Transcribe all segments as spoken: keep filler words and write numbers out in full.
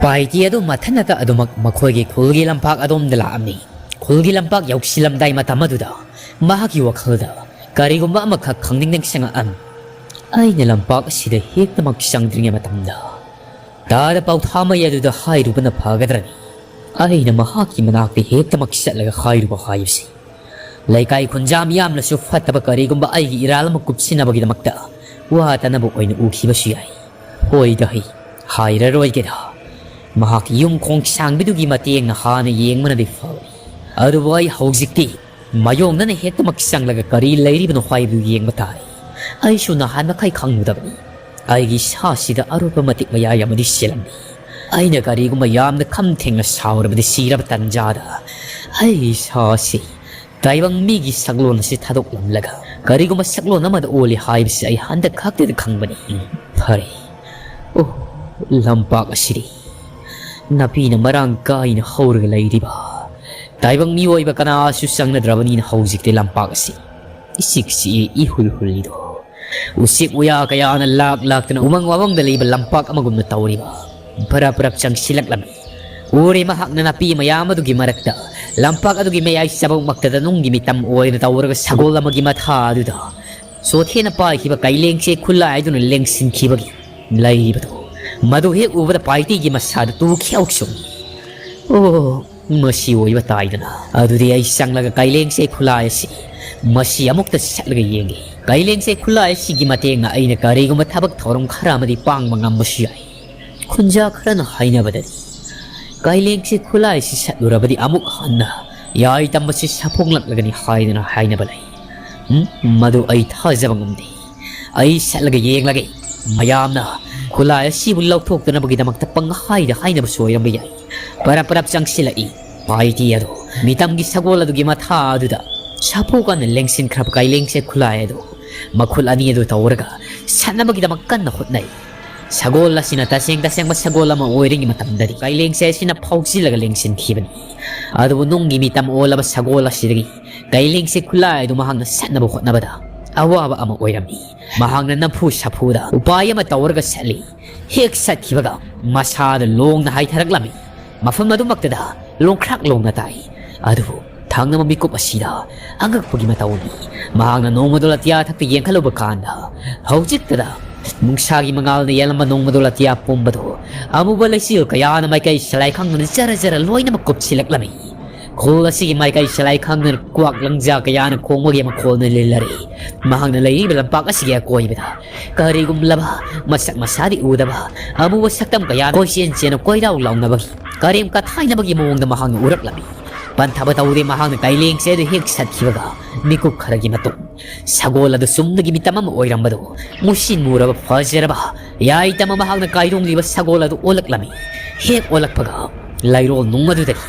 ꯄꯥꯏꯇꯤ ꯑꯗꯨ ꯃꯊꯟꯅꯇ ꯑꯗꯨꯃꯛ ꯃꯈꯣꯏꯒꯤ ꯈꯨꯜꯒꯤ ꯂꯝꯄꯥꯛ ꯑꯗꯣꯝꯗ ꯂꯥꯛꯑꯝꯃꯤ꯫ ꯈꯨꯜꯒꯤ ꯂꯝꯄꯥꯛ ꯌꯧꯁꯤꯜꯂꯝꯗꯥꯏ ꯃꯇꯝ ꯑꯗꯨꯗ ꯃꯍꯥꯛꯀꯤ ꯋꯥꯈꯜꯗ ꯀꯔꯤꯒꯨꯝꯕ ꯑꯃꯈꯛ ꯈꯪꯅꯤꯡ ꯅꯤꯡꯁꯤꯡꯉꯛꯑꯝꯃꯤ꯫ ꯑꯩꯅ ꯂꯝꯄꯥꯛ ꯑꯁꯤꯗ ꯍꯦꯛꯇꯃꯛ ꯆꯪꯗ꯭ꯔꯤꯉꯩ ꯃꯇꯝꯗ ꯇꯥꯗ ꯄꯥꯎꯊꯥꯃꯩ ꯑꯗꯨꯗ ꯍꯥꯏꯔꯨꯕꯅ ꯐꯒꯗ꯭ꯔꯅꯤ꯫ ꯑꯩꯅ ꯃꯍꯥꯛꯀꯤ ꯃꯅꯥꯛꯇ ꯍꯦꯛꯇꯃꯛ ꯆꯠꯂꯒ ꯍꯥꯏꯔꯨꯕ ꯍꯥꯏꯕꯁꯤ ꯂꯩꯀꯥꯏ ꯈꯨꯟꯖꯥ ꯃꯤꯌꯥꯝꯅꯁꯨ ꯐꯠꯇꯕ ꯀꯔꯤꯒꯨꯝꯕ ꯑꯩꯒꯤ ꯏꯔꯥꯜ ꯑꯃ ꯀꯨꯞꯁꯤꯟꯅꯕꯒꯤꯗꯃꯛꯇ ꯋꯥ ꯇꯅꯕ ꯑꯣꯏꯅ ꯎꯈꯤꯕꯁꯨ ꯌꯥꯏ꯫ ꯍꯣꯏꯗ ꯍꯩ, ꯍꯥꯏꯔꯔꯣꯏꯒꯦꯗ꯫ ꯃꯍꯥꯛꯀꯤ ꯌꯨꯝ ꯈꯣꯡ ꯁꯥꯡꯕꯤꯗꯨꯒꯤ ꯃꯇꯦꯡꯅ ꯍꯥꯟꯅ ꯌꯦꯡꯕꯅꯗꯤ ꯐꯕꯅꯤ꯫ ꯑꯗꯨꯕꯨ ꯑꯩ ꯍꯧꯖꯤꯛꯇꯤ ꯃꯌꯣꯡꯗꯅ ꯍꯦꯛꯇꯃꯛ ꯆꯪꯂꯒ ꯀꯔꯤ ꯂꯩꯔꯤꯕꯅꯣ ꯍꯥꯏꯕꯗꯨ ꯌꯦꯡꯕ ꯇꯥꯔꯦ꯫ ꯑꯩꯁꯨ ꯅꯍꯥꯟ ꯃꯈꯩ ꯈꯪꯂꯨꯗꯕꯅꯤ꯫ ꯑꯩꯒꯤ ꯏꯁꯥꯁꯤꯗ ꯑꯔꯣꯠꯄ ꯃꯇꯤꯛ ꯃꯌꯥꯏ ꯑꯃꯗꯤ ꯆꯦꯜꯂꯝꯃꯤ꯫ ꯑꯩꯅ ꯀꯔꯤꯒꯨꯝꯕ ꯌꯥꯝꯅ ꯈꯝ ꯊꯦꯡꯅ ꯁꯥꯎꯔꯕꯗꯤ ꯁꯤꯔꯕ ꯇꯟꯖꯥꯗ ꯑꯩꯒꯤ ꯏꯁꯥꯁꯤ ꯇꯥꯏꯕꯪ ꯃꯤꯒꯤ ꯁꯛꯂꯣꯟ ꯑꯁꯤ ꯊꯥꯗꯣꯛꯂꯝꯂꯒ ꯀꯔꯤꯒꯨꯝꯕ ꯁꯛꯂꯣꯟ ꯑꯃꯗ ꯑꯣꯜꯂꯤ ꯍꯥꯏꯕꯁꯤ ꯑꯩ ꯍꯟꯗꯛ ꯈꯛꯇꯗ ꯈꯪꯕꯅꯤ꯫ ꯐꯔꯦ꯫ ꯑꯣ, ꯂꯝꯄꯥꯛ ꯑꯁꯤꯗꯤ ꯅꯥꯄꯤꯅ ꯃꯔꯥꯡ ꯀꯥꯏꯅ ꯍꯧꯔꯒ ꯂꯩꯔꯤꯕ꯫ ꯇꯥꯏꯕꯪ ꯃꯤꯑꯣꯏꯕ ꯀꯅꯥꯁꯨ ꯆꯪꯅꯗ꯭ꯔꯕꯅꯤꯅ ꯍꯧꯖꯤꯛꯇꯤ ꯂꯝꯄꯥꯛ ꯑꯁꯤ ꯏꯆꯤꯛ ꯆꯤꯛꯏ, ꯏꯍꯨꯜ ꯍꯨꯜꯂꯤꯗꯣ꯫ ꯎꯆꯦꯛ ꯎꯌꯥ ꯀꯌꯥꯅ ꯂꯥꯛ ꯂꯥꯛꯇꯅ ꯎꯃꯪ ꯋꯥꯃꯪꯗ ꯂꯩꯕ ꯂꯝꯄꯥꯛ ꯑꯃꯒꯨꯝꯅ ꯇꯧꯔꯤꯕ꯫ ꯐꯔꯞ ꯐꯔꯞ ꯆꯪꯁꯤꯜꯂꯛꯂꯝꯃꯤ꯫ ꯎꯔꯦ ꯃꯍꯥꯛꯅ ꯅꯥꯄꯤ ꯃꯌꯥꯝ ꯑꯗꯨꯒꯤ ꯃꯔꯛꯇ ꯂꯝꯄꯥꯛ ꯑꯗꯨꯒꯤ ꯃꯌꯥꯏ ꯆꯕꯨꯛꯃꯛꯇꯗ ꯅꯨꯡꯒꯤ ꯃꯤꯇꯝ ꯑꯣꯏꯅ ꯇꯧꯔꯒ ꯁꯒꯣꯜ ꯑꯃꯒꯤ ꯃꯊꯥ ꯑꯗꯨꯗ ꯆꯣꯊꯦꯅ ꯄꯥꯏꯈꯤꯕ ꯀꯩꯂꯦꯡꯁꯦ ꯈꯨꯠꯂꯥꯏꯗꯨꯅ ꯂꯦꯡꯁꯤꯟꯈꯤꯕꯒꯤ ꯂꯩꯔꯤꯕꯗꯨ꯫ ꯃꯗꯨ ꯍꯦꯛ ꯎꯕꯗ ꯄꯥꯏꯇꯤꯒꯤ ꯃꯁꯥꯗ ꯇꯨ ꯈ꯭ꯌꯥꯎ ꯆꯣꯡꯉꯤ꯫ ꯑꯣ, ꯃꯁꯤ ꯑꯣꯏꯕ ꯇꯥꯏꯗꯅ꯫ ꯑꯗꯨꯗꯤ ꯑꯩ ꯆꯪꯂꯒ ꯀꯩꯂꯦꯡꯁꯦ ꯈꯨꯠꯂꯥꯏ ꯑꯁꯤ ꯃꯁꯤ ꯑꯃꯨꯛꯇ ꯁꯠꯂꯒ ꯌꯦꯡꯒꯦ꯫ ꯀꯩꯂꯦꯡꯁꯦ ꯈꯨꯠꯂꯥꯏ ꯑꯁꯤꯒꯤ ꯃꯇꯦꯡꯅ ꯑꯩꯅ ꯀꯔꯤꯒꯨꯝꯕ ꯊꯕꯛ ꯊꯧꯔꯝ ꯈꯔ ꯑꯃꯗꯤ ꯄꯥꯡꯕ ꯉꯝꯕꯁꯨ ꯌꯥꯏ꯫ ꯈꯨꯟꯖꯥ ꯈꯔꯅ ꯍꯥꯏꯅꯕꯗꯗꯤ ꯀꯩꯂꯦꯡꯁꯦ ꯈꯨꯠꯂꯥꯏ ꯑꯁꯤ ꯁꯠꯂꯨꯔꯕꯗꯤ ꯑꯃꯨꯛ ꯍꯟꯅ ꯌꯥꯏ ꯇꯝꯕꯁꯤ ꯁꯥꯐꯣꯡꯂꯛꯂꯒꯅꯤ ꯍꯥꯏꯗꯅ ꯍꯥꯏꯅꯕ ꯂꯩ꯫ ꯎꯝ, ꯃꯗꯨ ꯑꯩ ꯊꯥꯖꯕ ꯉꯝꯗꯦ꯫ ꯑꯩ ꯁꯠꯂꯒ ꯌꯦꯡꯂꯒꯦ꯫ ꯃꯌꯥꯝꯅ ꯈꯨꯠꯂꯥꯏ ꯑꯁꯤꯕꯨ ꯂꯧꯊꯣꯛꯇꯅꯕꯒꯤꯗꯃꯛꯇ ꯄꯪꯍꯥꯏꯗ ꯍꯥꯏꯅꯕꯁꯨ ꯑꯣꯏꯔꯝꯕ ꯌꯥꯏ꯫ ꯄꯔꯞ ꯄꯔꯞ ꯆꯪꯁꯤꯜꯂꯛꯏ꯫ ꯄꯥꯏꯇꯤ ꯑꯗꯨ ꯃꯤꯇꯝꯒꯤ ꯁꯒꯣꯜ ꯑꯗꯨꯒꯤ ꯃꯊꯥ ꯑꯗꯨꯗ ꯁꯥꯐꯨ ꯀꯟꯅ ꯂꯦꯡꯁꯤꯟꯈ꯭ꯔꯕ ꯀꯩꯂꯦꯡꯁꯦ ꯈꯨꯠꯂꯥꯏ ꯑꯗꯨ ꯃꯈꯨꯠ ꯑꯅꯤ ꯑꯗꯨ ꯇꯧꯔꯒ ꯁꯠꯅꯕꯒꯤꯗꯃꯛ ꯀꯟꯅ ꯍꯣꯠꯅꯩ꯫ ꯁꯒꯣꯜ ꯑꯁꯤꯅ ꯇꯁꯦꯡ ꯇꯁꯦꯡꯕ ꯁꯒꯣꯜ ꯑꯃ ꯑꯣꯏꯔꯤꯉꯩ ꯃꯇꯝꯗꯗꯤ ꯀꯩꯂꯦꯡꯁꯦ ꯑꯁꯤꯅ ꯐꯥꯎꯖꯤꯜꯂꯒ ꯂꯦꯡꯁꯤꯟꯈꯤꯕꯅꯤ꯫ ꯑꯗꯨꯕꯨ ꯅꯨꯡꯒꯤ ꯃꯤꯇꯝ ꯑꯣꯜꯂꯕ ꯁꯒꯣꯜ ꯑꯁꯤꯗꯒꯤ ꯀꯩꯂꯦꯡꯁꯦ ꯈꯨꯠꯂꯥꯏ ꯑꯗꯨ ꯃꯍꯥꯛꯅ ꯁꯠꯅꯕ ꯍꯣꯠꯅꯕꯗ ꯑꯋꯥꯕ ꯑꯃ ꯑꯣꯏꯔꯝꯃꯤ꯫ ꯃꯍꯥꯛꯅ ꯅꯝꯐꯨ ꯁꯥꯐꯨꯗ ꯎꯄꯥꯏ ꯑꯃ ꯇꯧꯔꯒ ꯁꯠꯂꯤ꯫ ꯍꯦꯛ ꯁꯠꯈꯤꯕꯒ ꯃꯁꯥꯗ ꯂꯣꯡꯅ ꯍꯥꯏꯊꯔꯛꯂꯝꯃꯤ꯫ ꯃꯐꯝ ꯑꯗꯨꯃꯛꯇꯗ ꯂꯣꯡꯈ꯭ꯔꯥꯛ ꯂꯣꯡꯅ ꯇꯥꯏ꯫ ꯑꯗꯨꯕꯨ ꯊꯪꯅꯕ ꯃꯤꯀꯨꯞ ꯑꯁꯤꯗ ꯑꯉꯛꯄꯒꯤ ꯃꯇꯧꯅꯤ꯫ ꯃꯍꯥꯛꯅ ꯅꯣꯡꯃꯗꯣ ꯑꯇꯤꯌꯥ ꯊꯛꯇ ꯌꯦꯡꯈꯠꯂꯨꯕ ꯀꯥꯟꯗ, ꯍꯧꯖꯤꯛꯇꯗ ꯅꯨꯡꯁꯥꯒꯤ ꯃꯉꯥꯜꯅ ꯌꯦꯜꯂꯝꯕ ꯅꯣꯡꯃꯗꯣ ꯑꯇꯤꯌꯥ ꯄꯨꯝꯕꯗꯣ ꯑꯃꯨꯕ ꯂꯩꯆꯤꯜ ꯀꯌꯥꯅ ꯃꯥꯏꯀꯩ ꯁꯂꯥꯏ ꯈꯪꯗꯅ ꯖꯔ ꯖꯔ ꯂꯣꯏꯅꯃꯛ ꯀꯨꯞꯁꯤꯜꯂꯛꯂꯝꯃꯤ꯫ ꯈꯨꯜ ꯑꯁꯤꯒꯤ ꯃꯥꯏꯀꯩ ꯁꯂꯥꯏ ꯈꯪꯗꯅ ꯀ꯭ꯋꯥꯛ ꯂꯪꯖꯥ ꯀꯌꯥꯅ ꯈꯣꯡꯕꯒꯤ ꯃꯈꯣꯜꯅ ꯂꯤꯜꯂꯔꯤ꯫ ꯃꯍꯥꯛꯅ ꯂꯩꯔꯤꯕ ꯂꯝꯄꯥꯛ ꯑꯁꯤꯒꯤ ꯑꯀꯣꯏꯕꯗ ꯀꯔꯤꯒꯨꯝꯂꯕ ꯃꯁꯛ ꯃꯁꯥꯗꯤ ꯎꯗꯕ ꯑꯃꯨꯕ ꯁꯛꯇꯝ ꯀꯌꯥꯅ ꯀꯣꯏꯆꯦꯟ ꯆꯦꯟꯅ ꯀꯣꯏꯔꯥꯎ ꯂꯥꯎꯅꯕꯒꯤ, ꯀꯔꯦꯝ ꯀꯊꯥꯏꯅꯕꯒꯤ ꯃꯑꯣꯡꯗ ꯃꯍꯥꯛꯅ ꯎꯔꯛꯂꯝꯃꯤ꯫ ꯄꯟꯊꯕ ꯇꯧꯗꯦ, ꯃꯍꯥꯛꯅ ꯀꯥꯏꯂꯦꯡꯁꯦ ꯑꯗꯨ ꯍꯦꯛ ꯁꯠꯈꯤꯕꯒ ꯃꯤꯀꯨꯞ ꯈꯔꯒꯤ ꯃꯇꯨꯡ ꯁꯒꯣꯜ ꯑꯗꯨ ꯆꯨꯝꯅꯒꯤ ꯃꯤꯇꯝ ꯑꯃ ꯑꯣꯏꯔꯝꯕꯗꯣ ꯃꯨꯁꯤꯟ ꯃꯨꯔꯕ ꯐꯖꯔꯕ ꯌꯥꯏꯇꯝ ꯑꯃ ꯃꯍꯥꯛꯅ ꯀꯥꯏꯔꯣꯡꯂꯤꯕ ꯁꯒꯣꯜ ꯑꯗꯨ ꯑꯣꯜꯂꯛꯂꯝꯃꯤ꯫ ꯍꯦꯛ ꯑꯣꯜꯂꯛꯄꯒ ꯂꯩꯔꯣꯜ ꯅꯨꯡ ꯑꯗꯨꯗꯒꯤ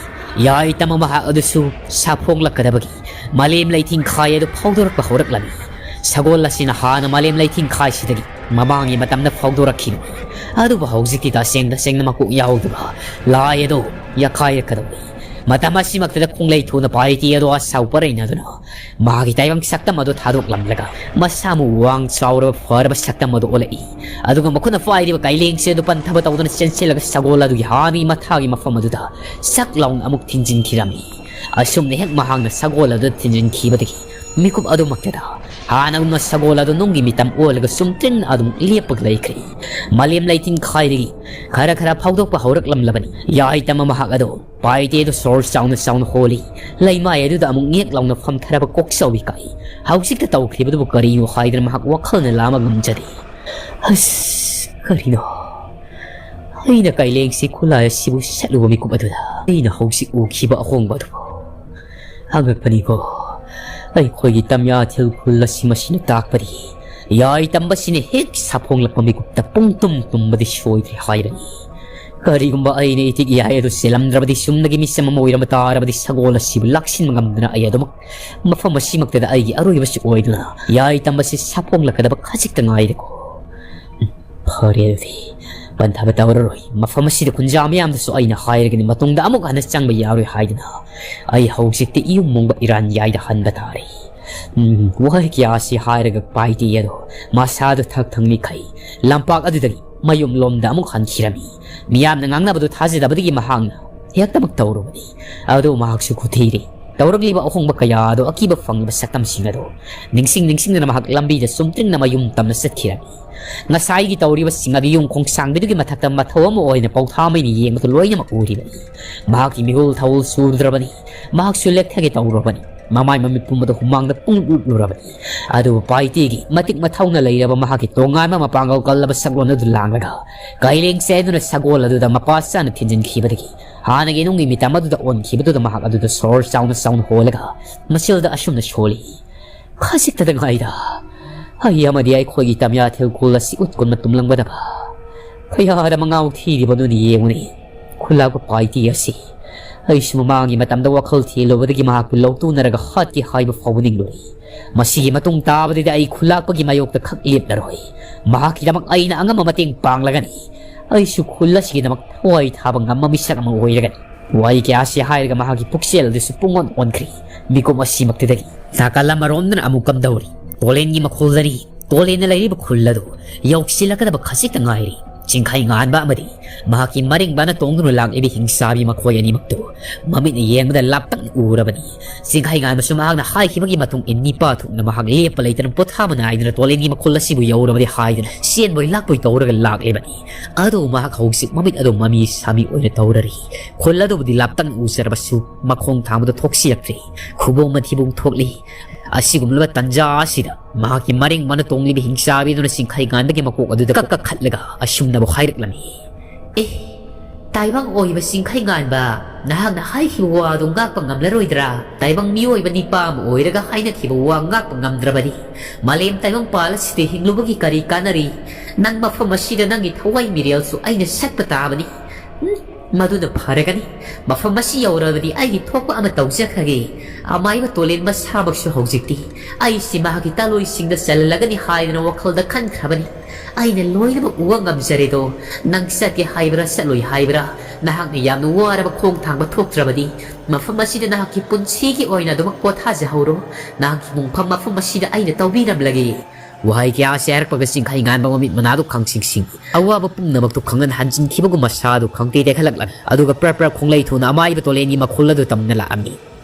ꯌꯥꯏꯇꯝ ꯑꯃ ꯃꯍꯥꯛ ꯑꯗꯨꯁꯨ ꯁꯥꯐꯣꯡꯂꯛꯀꯗꯕꯒꯤ ꯃꯥꯂꯦꯝ ꯂꯩꯊꯤꯡꯈꯥꯏ ꯑꯗꯨ ꯐꯥꯎꯗꯣꯔꯛꯄ ꯍꯧꯔꯛꯂꯝꯃꯤ꯫ ꯁꯒꯣꯜ ꯑꯁꯤꯅ ꯍꯥꯟꯅ ꯃꯥꯂꯦꯝ ꯂꯩꯊꯤꯡꯈꯥꯏꯁꯤꯗꯒꯤ ꯃꯃꯥꯡꯒꯤ ꯃꯇꯝꯗ ꯐꯥꯎꯗꯣꯔꯛꯈꯤꯕꯅꯤ꯫ ꯑꯗꯨꯕꯨ ꯍꯧꯖꯤꯛꯇꯤ ꯇꯁꯦꯡ ꯇꯁꯦꯡꯅ ꯃꯀꯣꯛ ꯌꯥꯎꯗꯕ ꯂꯥꯏ ꯑꯗꯨ ꯌꯥꯈꯥꯏꯔꯛꯀꯗꯧꯔꯤ꯫ ꯃꯇꯝ ꯑꯁꯤꯃꯛꯇꯗ ꯈꯣꯡꯂꯩ ꯊꯨꯅ ꯄꯥꯏꯇꯤ ꯑꯗꯨ ꯑꯁꯥꯎ ꯄꯔꯩꯅꯗꯨꯅ ꯃꯥꯒꯤ ꯇꯥꯏꯕꯪ ꯁꯛꯇꯝ ꯑꯗꯨ ꯊꯥꯗꯣꯛꯂꯝꯂꯒ ꯃꯁꯥꯃꯛ ꯋꯥꯡ ꯆꯥꯎꯔꯕ ꯐꯔꯕ ꯁꯛꯇꯝ ꯑꯗꯨ ꯑꯣꯜꯂꯛꯏ꯫ ꯑꯗꯨꯒ ꯃꯈꯨꯠꯅ ꯄꯥꯏꯔꯤꯕ ꯀꯥꯏꯂꯦꯡꯁꯦ ꯑꯗꯨ ꯄꯟꯊꯕ ꯇꯧꯗꯅ ꯆꯦꯟꯁꯤꯜꯂꯒ ꯁꯒꯣꯜ ꯑꯗꯨꯒꯤ ꯍꯥꯟꯅꯒꯤ ꯃꯊꯥꯒꯤ ꯃꯐꯝ ꯑꯗꯨꯗ ꯁꯛ ꯂꯥꯎꯅ ꯑꯃꯨꯛ ꯊꯤꯟꯖꯤꯟꯈꯤꯔꯝꯃꯤ꯫ ꯑꯁꯨꯝꯅ ꯍꯦꯛ ꯃꯍꯥꯛꯅ ꯁꯒꯣꯜ ꯑꯗꯨ ꯊꯤꯟꯖꯤꯟꯈꯤꯕꯗꯒꯤ ꯃꯤꯀꯨꯞ ꯑꯗꯨꯃꯛꯇꯗ ꯍꯥꯟꯅꯒꯨꯝꯅ ꯁꯒꯣꯜ ꯑꯗꯨ ꯅꯨꯡꯒꯤ ꯃꯤꯇꯝ ꯑꯣꯜꯂꯒ ꯆꯨꯝꯇ꯭ꯔꯤꯡ ꯑꯗꯨꯝ ꯂꯦꯞꯄꯒ ꯂꯩꯈ꯭ꯔꯦ꯫ ꯃꯥꯂꯦꯝ ꯂꯩꯊꯤꯡꯈꯥꯏꯗꯒꯤ ꯈꯔ ꯈꯔ ꯐꯥꯎꯗꯣꯛꯄ ꯍꯧꯔꯛꯂꯝꯂꯕꯅꯤ꯫ ꯌꯥꯏꯇꯝ ꯑꯃ ꯃꯍꯥꯛ ꯑꯗꯨ ꯄꯥꯏꯇꯦ ꯑꯗꯨ ꯁꯣꯔ ꯆꯥꯎꯅ ꯆꯥꯎꯅ ꯍꯣꯜꯂꯤ꯫ ꯂꯩꯃꯥꯏ ꯑꯗꯨꯗ ꯑꯃꯨꯛ ꯉꯦꯛ ꯂꯥꯎꯅ ꯐꯝꯊꯔꯕ ꯀꯣꯛꯆꯥꯎꯕꯤ ꯀꯥꯏ꯫ ꯍꯧꯖꯤꯛꯇ ꯇꯧꯈ꯭ꯔꯤꯕꯗꯨꯕꯨ ꯀꯔꯤꯅꯣ ꯍꯥꯏꯗꯅ ꯃꯍꯥꯛ ꯋꯥꯈꯜꯅ ꯂꯥꯝꯕ ꯉꯝꯖꯗꯦ꯫ ꯑꯁ, ꯀꯔꯤꯅꯣ? ꯑꯩꯅ ꯀꯥꯏꯂꯦꯡꯁꯤ ꯈꯨꯂꯥꯏ ꯑꯁꯤꯕꯨ ꯁꯠꯂꯨꯕ ꯃꯤꯀꯨꯞ ꯑꯗꯨꯗ ꯑꯩꯅ ꯍꯧꯖꯤꯛ ꯎꯈꯤꯕ ꯑꯍꯣꯡꯕ ꯑꯗꯨꯕꯨ꯫ ꯑꯉꯛꯄꯅꯤꯀꯣ꯫ ꯑꯩꯈꯣꯏꯒꯤ ꯇꯝꯌꯥꯊꯤꯜ ꯈꯨꯜ ꯑꯁꯤ ꯃꯁꯤꯅ ꯇꯥꯛꯄꯗꯤ ꯌꯥꯏ ꯇꯝꯕꯁꯤꯅ ꯍꯦꯛ ꯁꯥꯐꯣꯡꯂꯛꯄ ꯃꯤꯀꯨꯞꯇ ꯄꯨꯡꯇꯨꯝ ꯇꯨꯝꯕꯗꯤ ꯁꯣꯏꯗ꯭ꯔꯦ ꯍꯥꯏꯔꯅꯤ꯫ ꯀꯔꯤꯒꯨꯝꯕ ꯑꯩꯅ ꯏꯇꯤꯛ ꯏꯌꯥꯏ ꯑꯗꯨ ꯆꯦꯜꯂꯝꯗ꯭ꯔꯕꯗꯤ, ꯆꯨꯝꯅꯒꯤ ꯃꯤꯆꯝ ꯑꯃ ꯑꯣꯏꯔꯝꯕ ꯇꯥꯔꯕꯗꯤ, ꯁꯒꯣꯜ ꯑꯁꯤꯕꯨ ꯂꯥꯛꯁꯤꯟꯕ ꯉꯝꯗꯅ ꯑꯩ ꯑꯗꯨꯃꯛ ꯃꯐꯝ ꯑꯁꯤꯃꯛꯇꯗ ꯑꯩꯒꯤ ꯑꯔꯣꯏꯕꯁꯨ ꯑꯣꯏꯗꯨꯅ ꯌꯥꯏ ꯇꯝꯕꯁꯤ ꯁꯥꯐꯣꯡꯂꯛꯀꯗꯕ ꯈꯖꯤꯛꯇ ꯉꯥꯏꯔꯦꯀꯣ꯫ ꯎꯝ, ꯐꯔꯦ ꯑꯗꯨꯗꯤ꯫ ꯄꯟꯊꯕ ꯇꯧꯔꯔꯣꯏ꯫ ꯃꯐꯝ ꯑꯁꯤꯗ ꯈꯨꯟꯖꯥ ꯃꯌꯥꯝꯗꯁꯨ ꯑꯩꯅ ꯍꯥꯏꯔꯒꯅꯤ, ꯃꯇꯨꯡꯗ ꯑꯃꯨꯛ ꯍꯟꯅ ꯆꯪꯕ ꯌꯥꯔꯣꯏ ꯍꯥꯏꯗꯨꯅ꯫ ꯑꯩ ꯍꯧꯖꯤꯛꯇꯤ ꯏꯌꯨꯝ ꯃꯣꯡꯕ ꯏꯔꯥꯟ ꯌꯥꯏꯗ ꯍꯟꯕ ꯇꯥꯔꯦ꯫ ꯎꯝ, ꯋꯥꯍꯩ ꯀꯌꯥ ꯑꯁꯤ ꯍꯥꯏꯔꯒ ꯄꯥꯏꯇꯤ ꯑꯗꯣ ꯃꯁꯥꯗꯨ ꯊꯛ ꯊꯛ ꯅꯤꯛꯈꯩ ꯂꯝꯄꯥꯛ ꯑꯗꯨꯗꯒꯤ ꯃꯌꯨꯝꯂꯣꯝꯗ ꯑꯃꯨꯛ ꯍꯟꯈꯤꯔꯝꯃꯤ꯫ ꯃꯤꯌꯥꯝꯅ ꯉꯥꯡꯅꯕꯗꯨ ꯊꯥꯖꯗꯕꯗꯒꯤ ꯃꯍꯥꯛꯅ ꯍꯦꯛꯇꯃꯛ ꯇꯧꯔꯨꯕꯅꯤ꯫ ꯑꯗꯨ ꯃꯍꯥꯛꯁꯨ ꯈꯨꯊꯤꯔꯦ꯫ ꯇꯧꯔꯛꯂꯤꯕ ꯑꯍꯣꯡꯕ ꯀꯌꯥ ꯑꯗꯣ ꯑꯀꯤꯕ ꯐꯪꯂꯤꯕ ꯁꯛꯇꯝꯁꯤꯡ ꯑꯗꯣ ꯅꯤꯡꯁꯤꯡ ꯅꯤꯡꯁꯤꯡꯗꯨꯅ ꯃꯍꯥꯛ ꯂꯝꯕꯤꯗ ꯆꯨꯝꯇ꯭ꯔꯤꯡꯅ ꯃꯌꯨꯝ ꯇꯝꯅ ꯆꯠꯈꯤꯔꯝꯃꯤ꯫ ꯉꯁꯥꯏꯒꯤ ꯇꯧꯔꯤꯕꯁꯤꯡ ꯑꯗꯨ ꯌꯨꯝ ꯈꯣꯡꯁꯥꯡꯕꯤꯗꯨꯒꯤ ꯃꯊꯛꯇ ꯃꯊꯧ ꯑꯃ ꯑꯣꯏꯅ ꯄꯧꯊꯥ ꯃꯩꯅ ꯌꯦꯡꯕꯗꯨ ꯂꯣꯏꯅꯃꯛ ꯎꯔꯤꯕꯅꯤ꯫ ꯃꯍꯥꯛꯀꯤ ꯃꯤꯍꯨꯜ ꯊꯧꯍꯨꯜ ꯁꯨꯗ꯭ꯔꯕꯅꯤ꯫ ꯃꯍꯥꯛꯁꯨ ꯂꯦꯛꯊꯒꯦ ꯇꯧꯔꯕꯅꯤ꯫ ꯃꯃꯥꯏ ꯃꯃꯤꯠ ꯄꯨꯝꯕꯗ ꯍꯨꯃꯥꯡꯗ ꯄꯨꯡꯂꯨꯞ ꯂꯨꯞꯂꯨꯔꯕꯅꯤ꯫ ꯑꯗꯨꯕꯨ ꯄꯥꯏꯇꯦꯒꯤ ꯃꯇꯤꯛ ꯃꯊꯧꯅ ꯂꯩꯔꯕ ꯃꯍꯥꯛꯀꯤ ꯇꯣꯉꯥꯟꯕ ꯃꯄꯥꯡꯒꯜ ꯀꯜꯂꯕ ꯁꯛꯂꯣꯟ ꯑꯗꯨ ꯂꯥꯡꯂꯒ ꯀꯥꯏꯂꯦꯡ ꯆꯦꯟꯗꯨꯅ ꯁꯒꯣꯜ ꯑꯗꯨꯗ ꯃꯄꯥ ꯆꯥꯅ ꯊꯤꯟꯖꯤꯟꯈꯤꯕꯗꯒꯤ ꯍꯥꯟꯅꯒꯤ ꯅꯨꯡꯒꯤ ꯃꯤꯇꯝ ꯑꯗꯨꯗ ꯑꯣꯟꯈꯤꯕꯗꯨꯗ ꯃꯍꯥꯛ ꯑꯗꯨꯗ ꯁꯣꯔ ꯆꯥꯎꯅ ꯆꯥꯎꯅ ꯍꯣꯜꯂꯒ ꯃꯆꯤꯜꯗ ꯑꯁꯨꯝꯅ ꯁꯣꯜꯂꯤ꯫ ꯈꯖꯤꯛꯇꯗ ꯉꯥꯏꯗ ꯑꯩ ꯑꯃꯗꯤ ꯑꯩꯈꯣꯏꯒꯤ ꯇꯝꯌꯥꯊꯦꯜ ꯈꯨꯜ ꯑꯁꯤ ꯎꯠꯀꯨꯟꯕ ꯇꯨꯝꯂꯝꯒꯗꯕ ꯀꯌꯥꯗ ꯃꯉꯥꯎ ꯊꯤꯔꯤꯕꯅꯣꯅ ꯌꯦꯡꯉꯨꯅꯦ꯫ ꯈꯨꯜꯂꯥꯛꯄ ꯄꯥꯏꯇꯤ ꯑꯁꯤ ꯑꯩꯁꯨ ꯃꯃꯥꯡꯒꯤ ꯃꯇꯝꯗ ꯋꯥꯈꯜ ꯊꯦꯜꯂꯨꯕꯗꯒꯤ ꯃꯍꯥꯛꯄꯨ ꯂꯧꯇꯨꯅꯔꯒ ꯍꯥꯠꯀꯦ ꯍꯥꯏꯕ ꯐꯥꯎꯕ ꯅꯤꯡꯂꯨꯔꯦ꯫ ꯃꯁꯤꯒꯤ ꯃꯇꯨꯡ ꯇꯥꯕꯗꯗꯤ ꯑꯩ ꯈꯨꯜꯂꯥꯛꯄꯒꯤ ꯃꯥꯌꯣꯛꯇ ꯈꯛ ꯂꯦꯞꯂꯔꯣꯏ꯫ ꯃꯍꯥꯛꯀꯤꯗꯃꯛ ꯑꯩꯅ ꯑꯉꯝꯕ ꯃꯇꯦꯡ ꯄꯥꯡꯂꯒꯅꯤ꯫ ꯑꯩꯁꯨ ꯈꯨꯜ ꯑꯁꯤꯒꯤꯗꯃꯛ ꯊꯋꯥꯏ ꯊꯥꯕ ꯉꯝꯕ ꯃꯤꯁꯛ ꯑꯃ ꯑꯣꯏꯔꯒꯅꯤ꯫ ꯋꯥꯍꯩ ꯀꯌꯥꯁꯤ ꯍꯥꯏꯔꯒ ꯃꯍꯥꯛꯀꯤ ꯄꯨꯛꯆꯦꯜ ꯑꯗꯨꯁꯨ ꯄꯨꯡꯑꯣꯟ ꯑꯣꯟꯈ꯭ꯔꯦ꯫ ꯃꯤꯀꯨꯞ ꯑꯁꯤꯃꯛꯇꯗꯒꯤ ꯅꯥꯀꯜ ꯑꯃꯔꯣꯝꯗꯅ ꯑꯃꯨꯛ ꯀꯝꯗꯧꯔꯤ? ꯇꯣꯂꯦꯟꯒꯤ ꯃꯈꯣꯜꯗꯅꯤ꯫ ꯇꯣꯂꯦꯟꯅ ꯂꯩꯔꯤꯕ ꯈꯨꯜ ꯑꯗꯨ ꯌꯧꯁꯤꯜꯂꯛꯀꯗꯕ ꯈꯖꯤꯛꯇ ꯉꯥꯏꯔꯤ꯫ ꯆꯤꯡꯈꯩ ꯉꯥꯟꯕ ꯑꯃꯗꯤ ꯃꯍꯥꯛꯀꯤ ꯃꯔꯤꯡꯕꯅ ꯇꯣꯡꯗꯨꯅ ꯂꯥꯛꯂꯤꯕ ꯍꯤꯡꯆꯥꯕꯤ ꯃꯈꯣꯏ ꯑꯅꯤꯃꯛꯇꯨ ꯃꯃꯤꯠꯅ ꯌꯦꯡꯕꯗ ꯂꯥꯞꯇꯛꯅ ꯎꯔꯕꯅꯤ꯫ ꯆꯤꯡꯈꯩ ꯉꯥꯟꯕꯁꯨ ꯃꯍꯥꯛꯅ ꯍꯥꯏꯈꯤꯕꯒꯤ ꯃꯇꯨꯡ ꯏꯟ ꯅꯤꯄꯥ ꯊꯣꯛꯅ ꯃꯍꯥꯛ ꯂꯦꯞꯄ ꯂꯩꯇꯅ ꯄꯣꯊꯥꯕ ꯅꯥꯏꯗꯅ ꯇꯣꯂꯦꯟꯒꯤ ꯃꯈꯨꯜ ꯑꯁꯤꯕꯨ ꯌꯧꯔꯕꯗꯤ ꯍꯥꯏꯗꯨꯅ ꯆꯦꯟꯕꯣꯏ ꯂꯥꯛꯄꯣꯏ ꯇꯧꯔꯒ ꯂꯥꯛꯂꯤꯕꯅꯤ꯫ ꯑꯗꯨꯕꯨ ꯃꯍꯥꯛ ꯍꯧꯖꯤꯛ ꯃꯃꯤꯠ ꯑꯗꯨ ꯃꯃꯤ ꯁꯥꯃꯤ ꯑꯣꯏꯅ ꯇꯧꯔꯔꯤ꯫ ꯈꯨꯜ ꯑꯗꯨꯕꯨꯗꯤ ꯂꯥꯞꯇꯛꯅ ꯎꯖꯔꯕꯁꯨ ꯃꯈꯣꯡ ꯊꯥꯡꯕꯗ ꯊꯣꯛꯁꯤꯜꯂꯛꯇ꯭ꯔꯤ꯫ ꯈꯨꯕꯣꯝ ꯑꯊꯤꯕꯣꯡ ꯊꯣꯛꯂꯤ꯫ ꯑꯁꯤꯒꯨꯝꯂꯕ ꯇꯟꯖꯥ ꯑꯁꯤꯗ ꯃꯍꯥꯛꯀꯤ ꯃꯔꯤꯡ ꯃꯅꯥ ꯇꯣꯡꯂꯤꯕ ꯍꯤꯡꯆꯥꯕꯤꯗꯨꯅ ꯆꯤꯡꯈꯩ ꯉꯥꯟꯕꯒꯤ ꯃꯀꯣꯛ ꯑꯗꯨꯗ ꯀꯛ ꯀꯛ ꯈꯠꯂꯒ ꯑꯁꯨꯝꯅꯕꯨ ꯍꯥꯏꯔꯛꯂꯝꯃꯤ꯫ ꯑꯦ, ꯇꯥꯏꯕꯪ ꯑꯣꯏꯕ ꯆꯤꯡꯈꯩ ꯉꯥꯟꯕ, ꯅꯍꯥꯛꯅ ꯍꯥꯏꯈꯤꯕ ꯋꯥꯗꯨ ꯉꯥꯛꯄ ꯉꯝꯂꯔꯣꯏꯗ꯭ꯔꯥ? ꯇꯥꯏꯕꯪ ꯃꯤꯑꯣꯏꯕ ꯅꯤꯄꯥ ꯑꯃ ꯑꯣꯏꯔꯒ ꯍꯥꯏꯅꯈꯤꯕ ꯋꯥ ꯉꯥꯛꯄ ꯉꯝꯗ꯭ꯔꯕꯗꯤ ꯃꯥꯂꯦꯝ ꯇꯥꯏꯕꯪ ꯄꯥꯜ ꯑꯁꯤꯗ ꯍꯤꯡꯂꯨꯕꯒꯤ ꯀꯔꯤ ꯀꯥꯟꯅꯔꯤ? ꯅꯪ ꯃꯐꯝ ꯑꯁꯤꯗ ꯅꯪꯒꯤ ꯊꯋꯥꯏ ꯃꯤꯔꯦꯜꯁꯨ ꯑꯩꯅ ꯁꯠꯄ ꯇꯥꯕꯅꯤ꯫ ꯎꯝ, "ꯃꯗꯨꯅ ꯐꯔꯒꯅꯤ꯫ ꯃꯐꯝ ꯑꯁꯤ ꯌꯧꯔꯕꯗꯤ ꯑꯩꯒꯤ ꯊꯣꯛꯄ ꯑꯃ ꯇꯧꯖꯈ꯭ꯔꯒꯦ꯫" ꯑꯃꯥꯏꯕ ꯇꯣꯂꯦꯟ ꯃꯁꯥꯃꯛꯁꯨ ꯍꯧꯖꯤꯛꯇꯤ ꯑꯩꯁꯤ ꯃꯍꯥꯛꯀꯤ ꯇꯥꯂꯣꯏꯁꯤꯡꯗ ꯆꯜꯍꯜꯂꯒꯅꯤ ꯍꯥꯏꯗꯅ ꯋꯥꯈꯜꯗ ꯈꯟꯈ꯭ꯔꯕꯅꯤ꯫ "ꯑꯩꯅ ꯂꯣꯏꯅꯃꯛ ꯎꯕ ꯉꯝꯖꯔꯦꯗꯣ꯫ ꯅꯪ ꯆꯠꯀꯦ ꯍꯥꯏꯕ꯭ꯔꯥ, ꯆꯠꯂꯣꯏ ꯍꯥꯏꯕ꯭ꯔꯥ? ꯅꯍꯥꯛꯅ ꯌꯥꯝꯅ ꯋꯥꯔꯕ ꯈꯣꯡ ꯊꯥꯡꯕ ꯊꯣꯛꯇ꯭ꯔꯕꯗꯤ ꯃꯐꯝ ꯑꯁꯤꯗ ꯅꯍꯥꯛꯀꯤ ꯄꯨꯟꯁꯤꯒꯤ ꯑꯣꯏꯅ ꯑꯗꯨꯃꯛ ꯄꯣꯊꯥꯖꯍꯧꯔꯣ꯫ ꯅꯍꯥꯛꯀꯤ ꯃꯣꯡꯐꯝ ꯃꯐꯝ ꯑꯁꯤꯗ ꯑꯩꯅ ꯇꯧꯕꯤꯔꯝꯂꯒꯦ꯫" ꯋꯥꯍꯩ ꯀꯌꯥ ꯑꯁꯤ ꯍꯥꯏꯔꯛꯄꯒ ꯆꯤꯡꯈꯩ ꯉꯥꯟꯕ ꯃꯃꯤꯠ ꯃꯅꯥꯗꯨ ꯈꯪꯁꯤꯡ ꯁꯤꯡꯏ꯫ ꯑꯋꯥꯕ ꯄꯨꯝꯅꯃꯛꯇꯨ ꯈꯪꯍꯟ ꯍꯟꯖꯤꯟꯈꯤꯕꯒꯨꯝ ꯃꯁꯥꯗꯨ ꯈꯪꯇꯦ ꯇꯦꯛꯈꯠꯂꯛꯂꯝꯃꯤ꯫ ꯑꯗꯨꯒ ꯄ꯭ꯔꯞ ꯄ꯭ꯔꯞ ꯈꯣꯡꯂꯩ ꯊꯨꯅ ꯑꯃꯥꯏꯕ ꯇꯣꯂꯦꯟꯒꯤ ꯃꯈꯨꯜ ꯑꯗꯨ ꯇꯝꯅ ꯂꯥꯛꯑꯝꯃꯤ꯫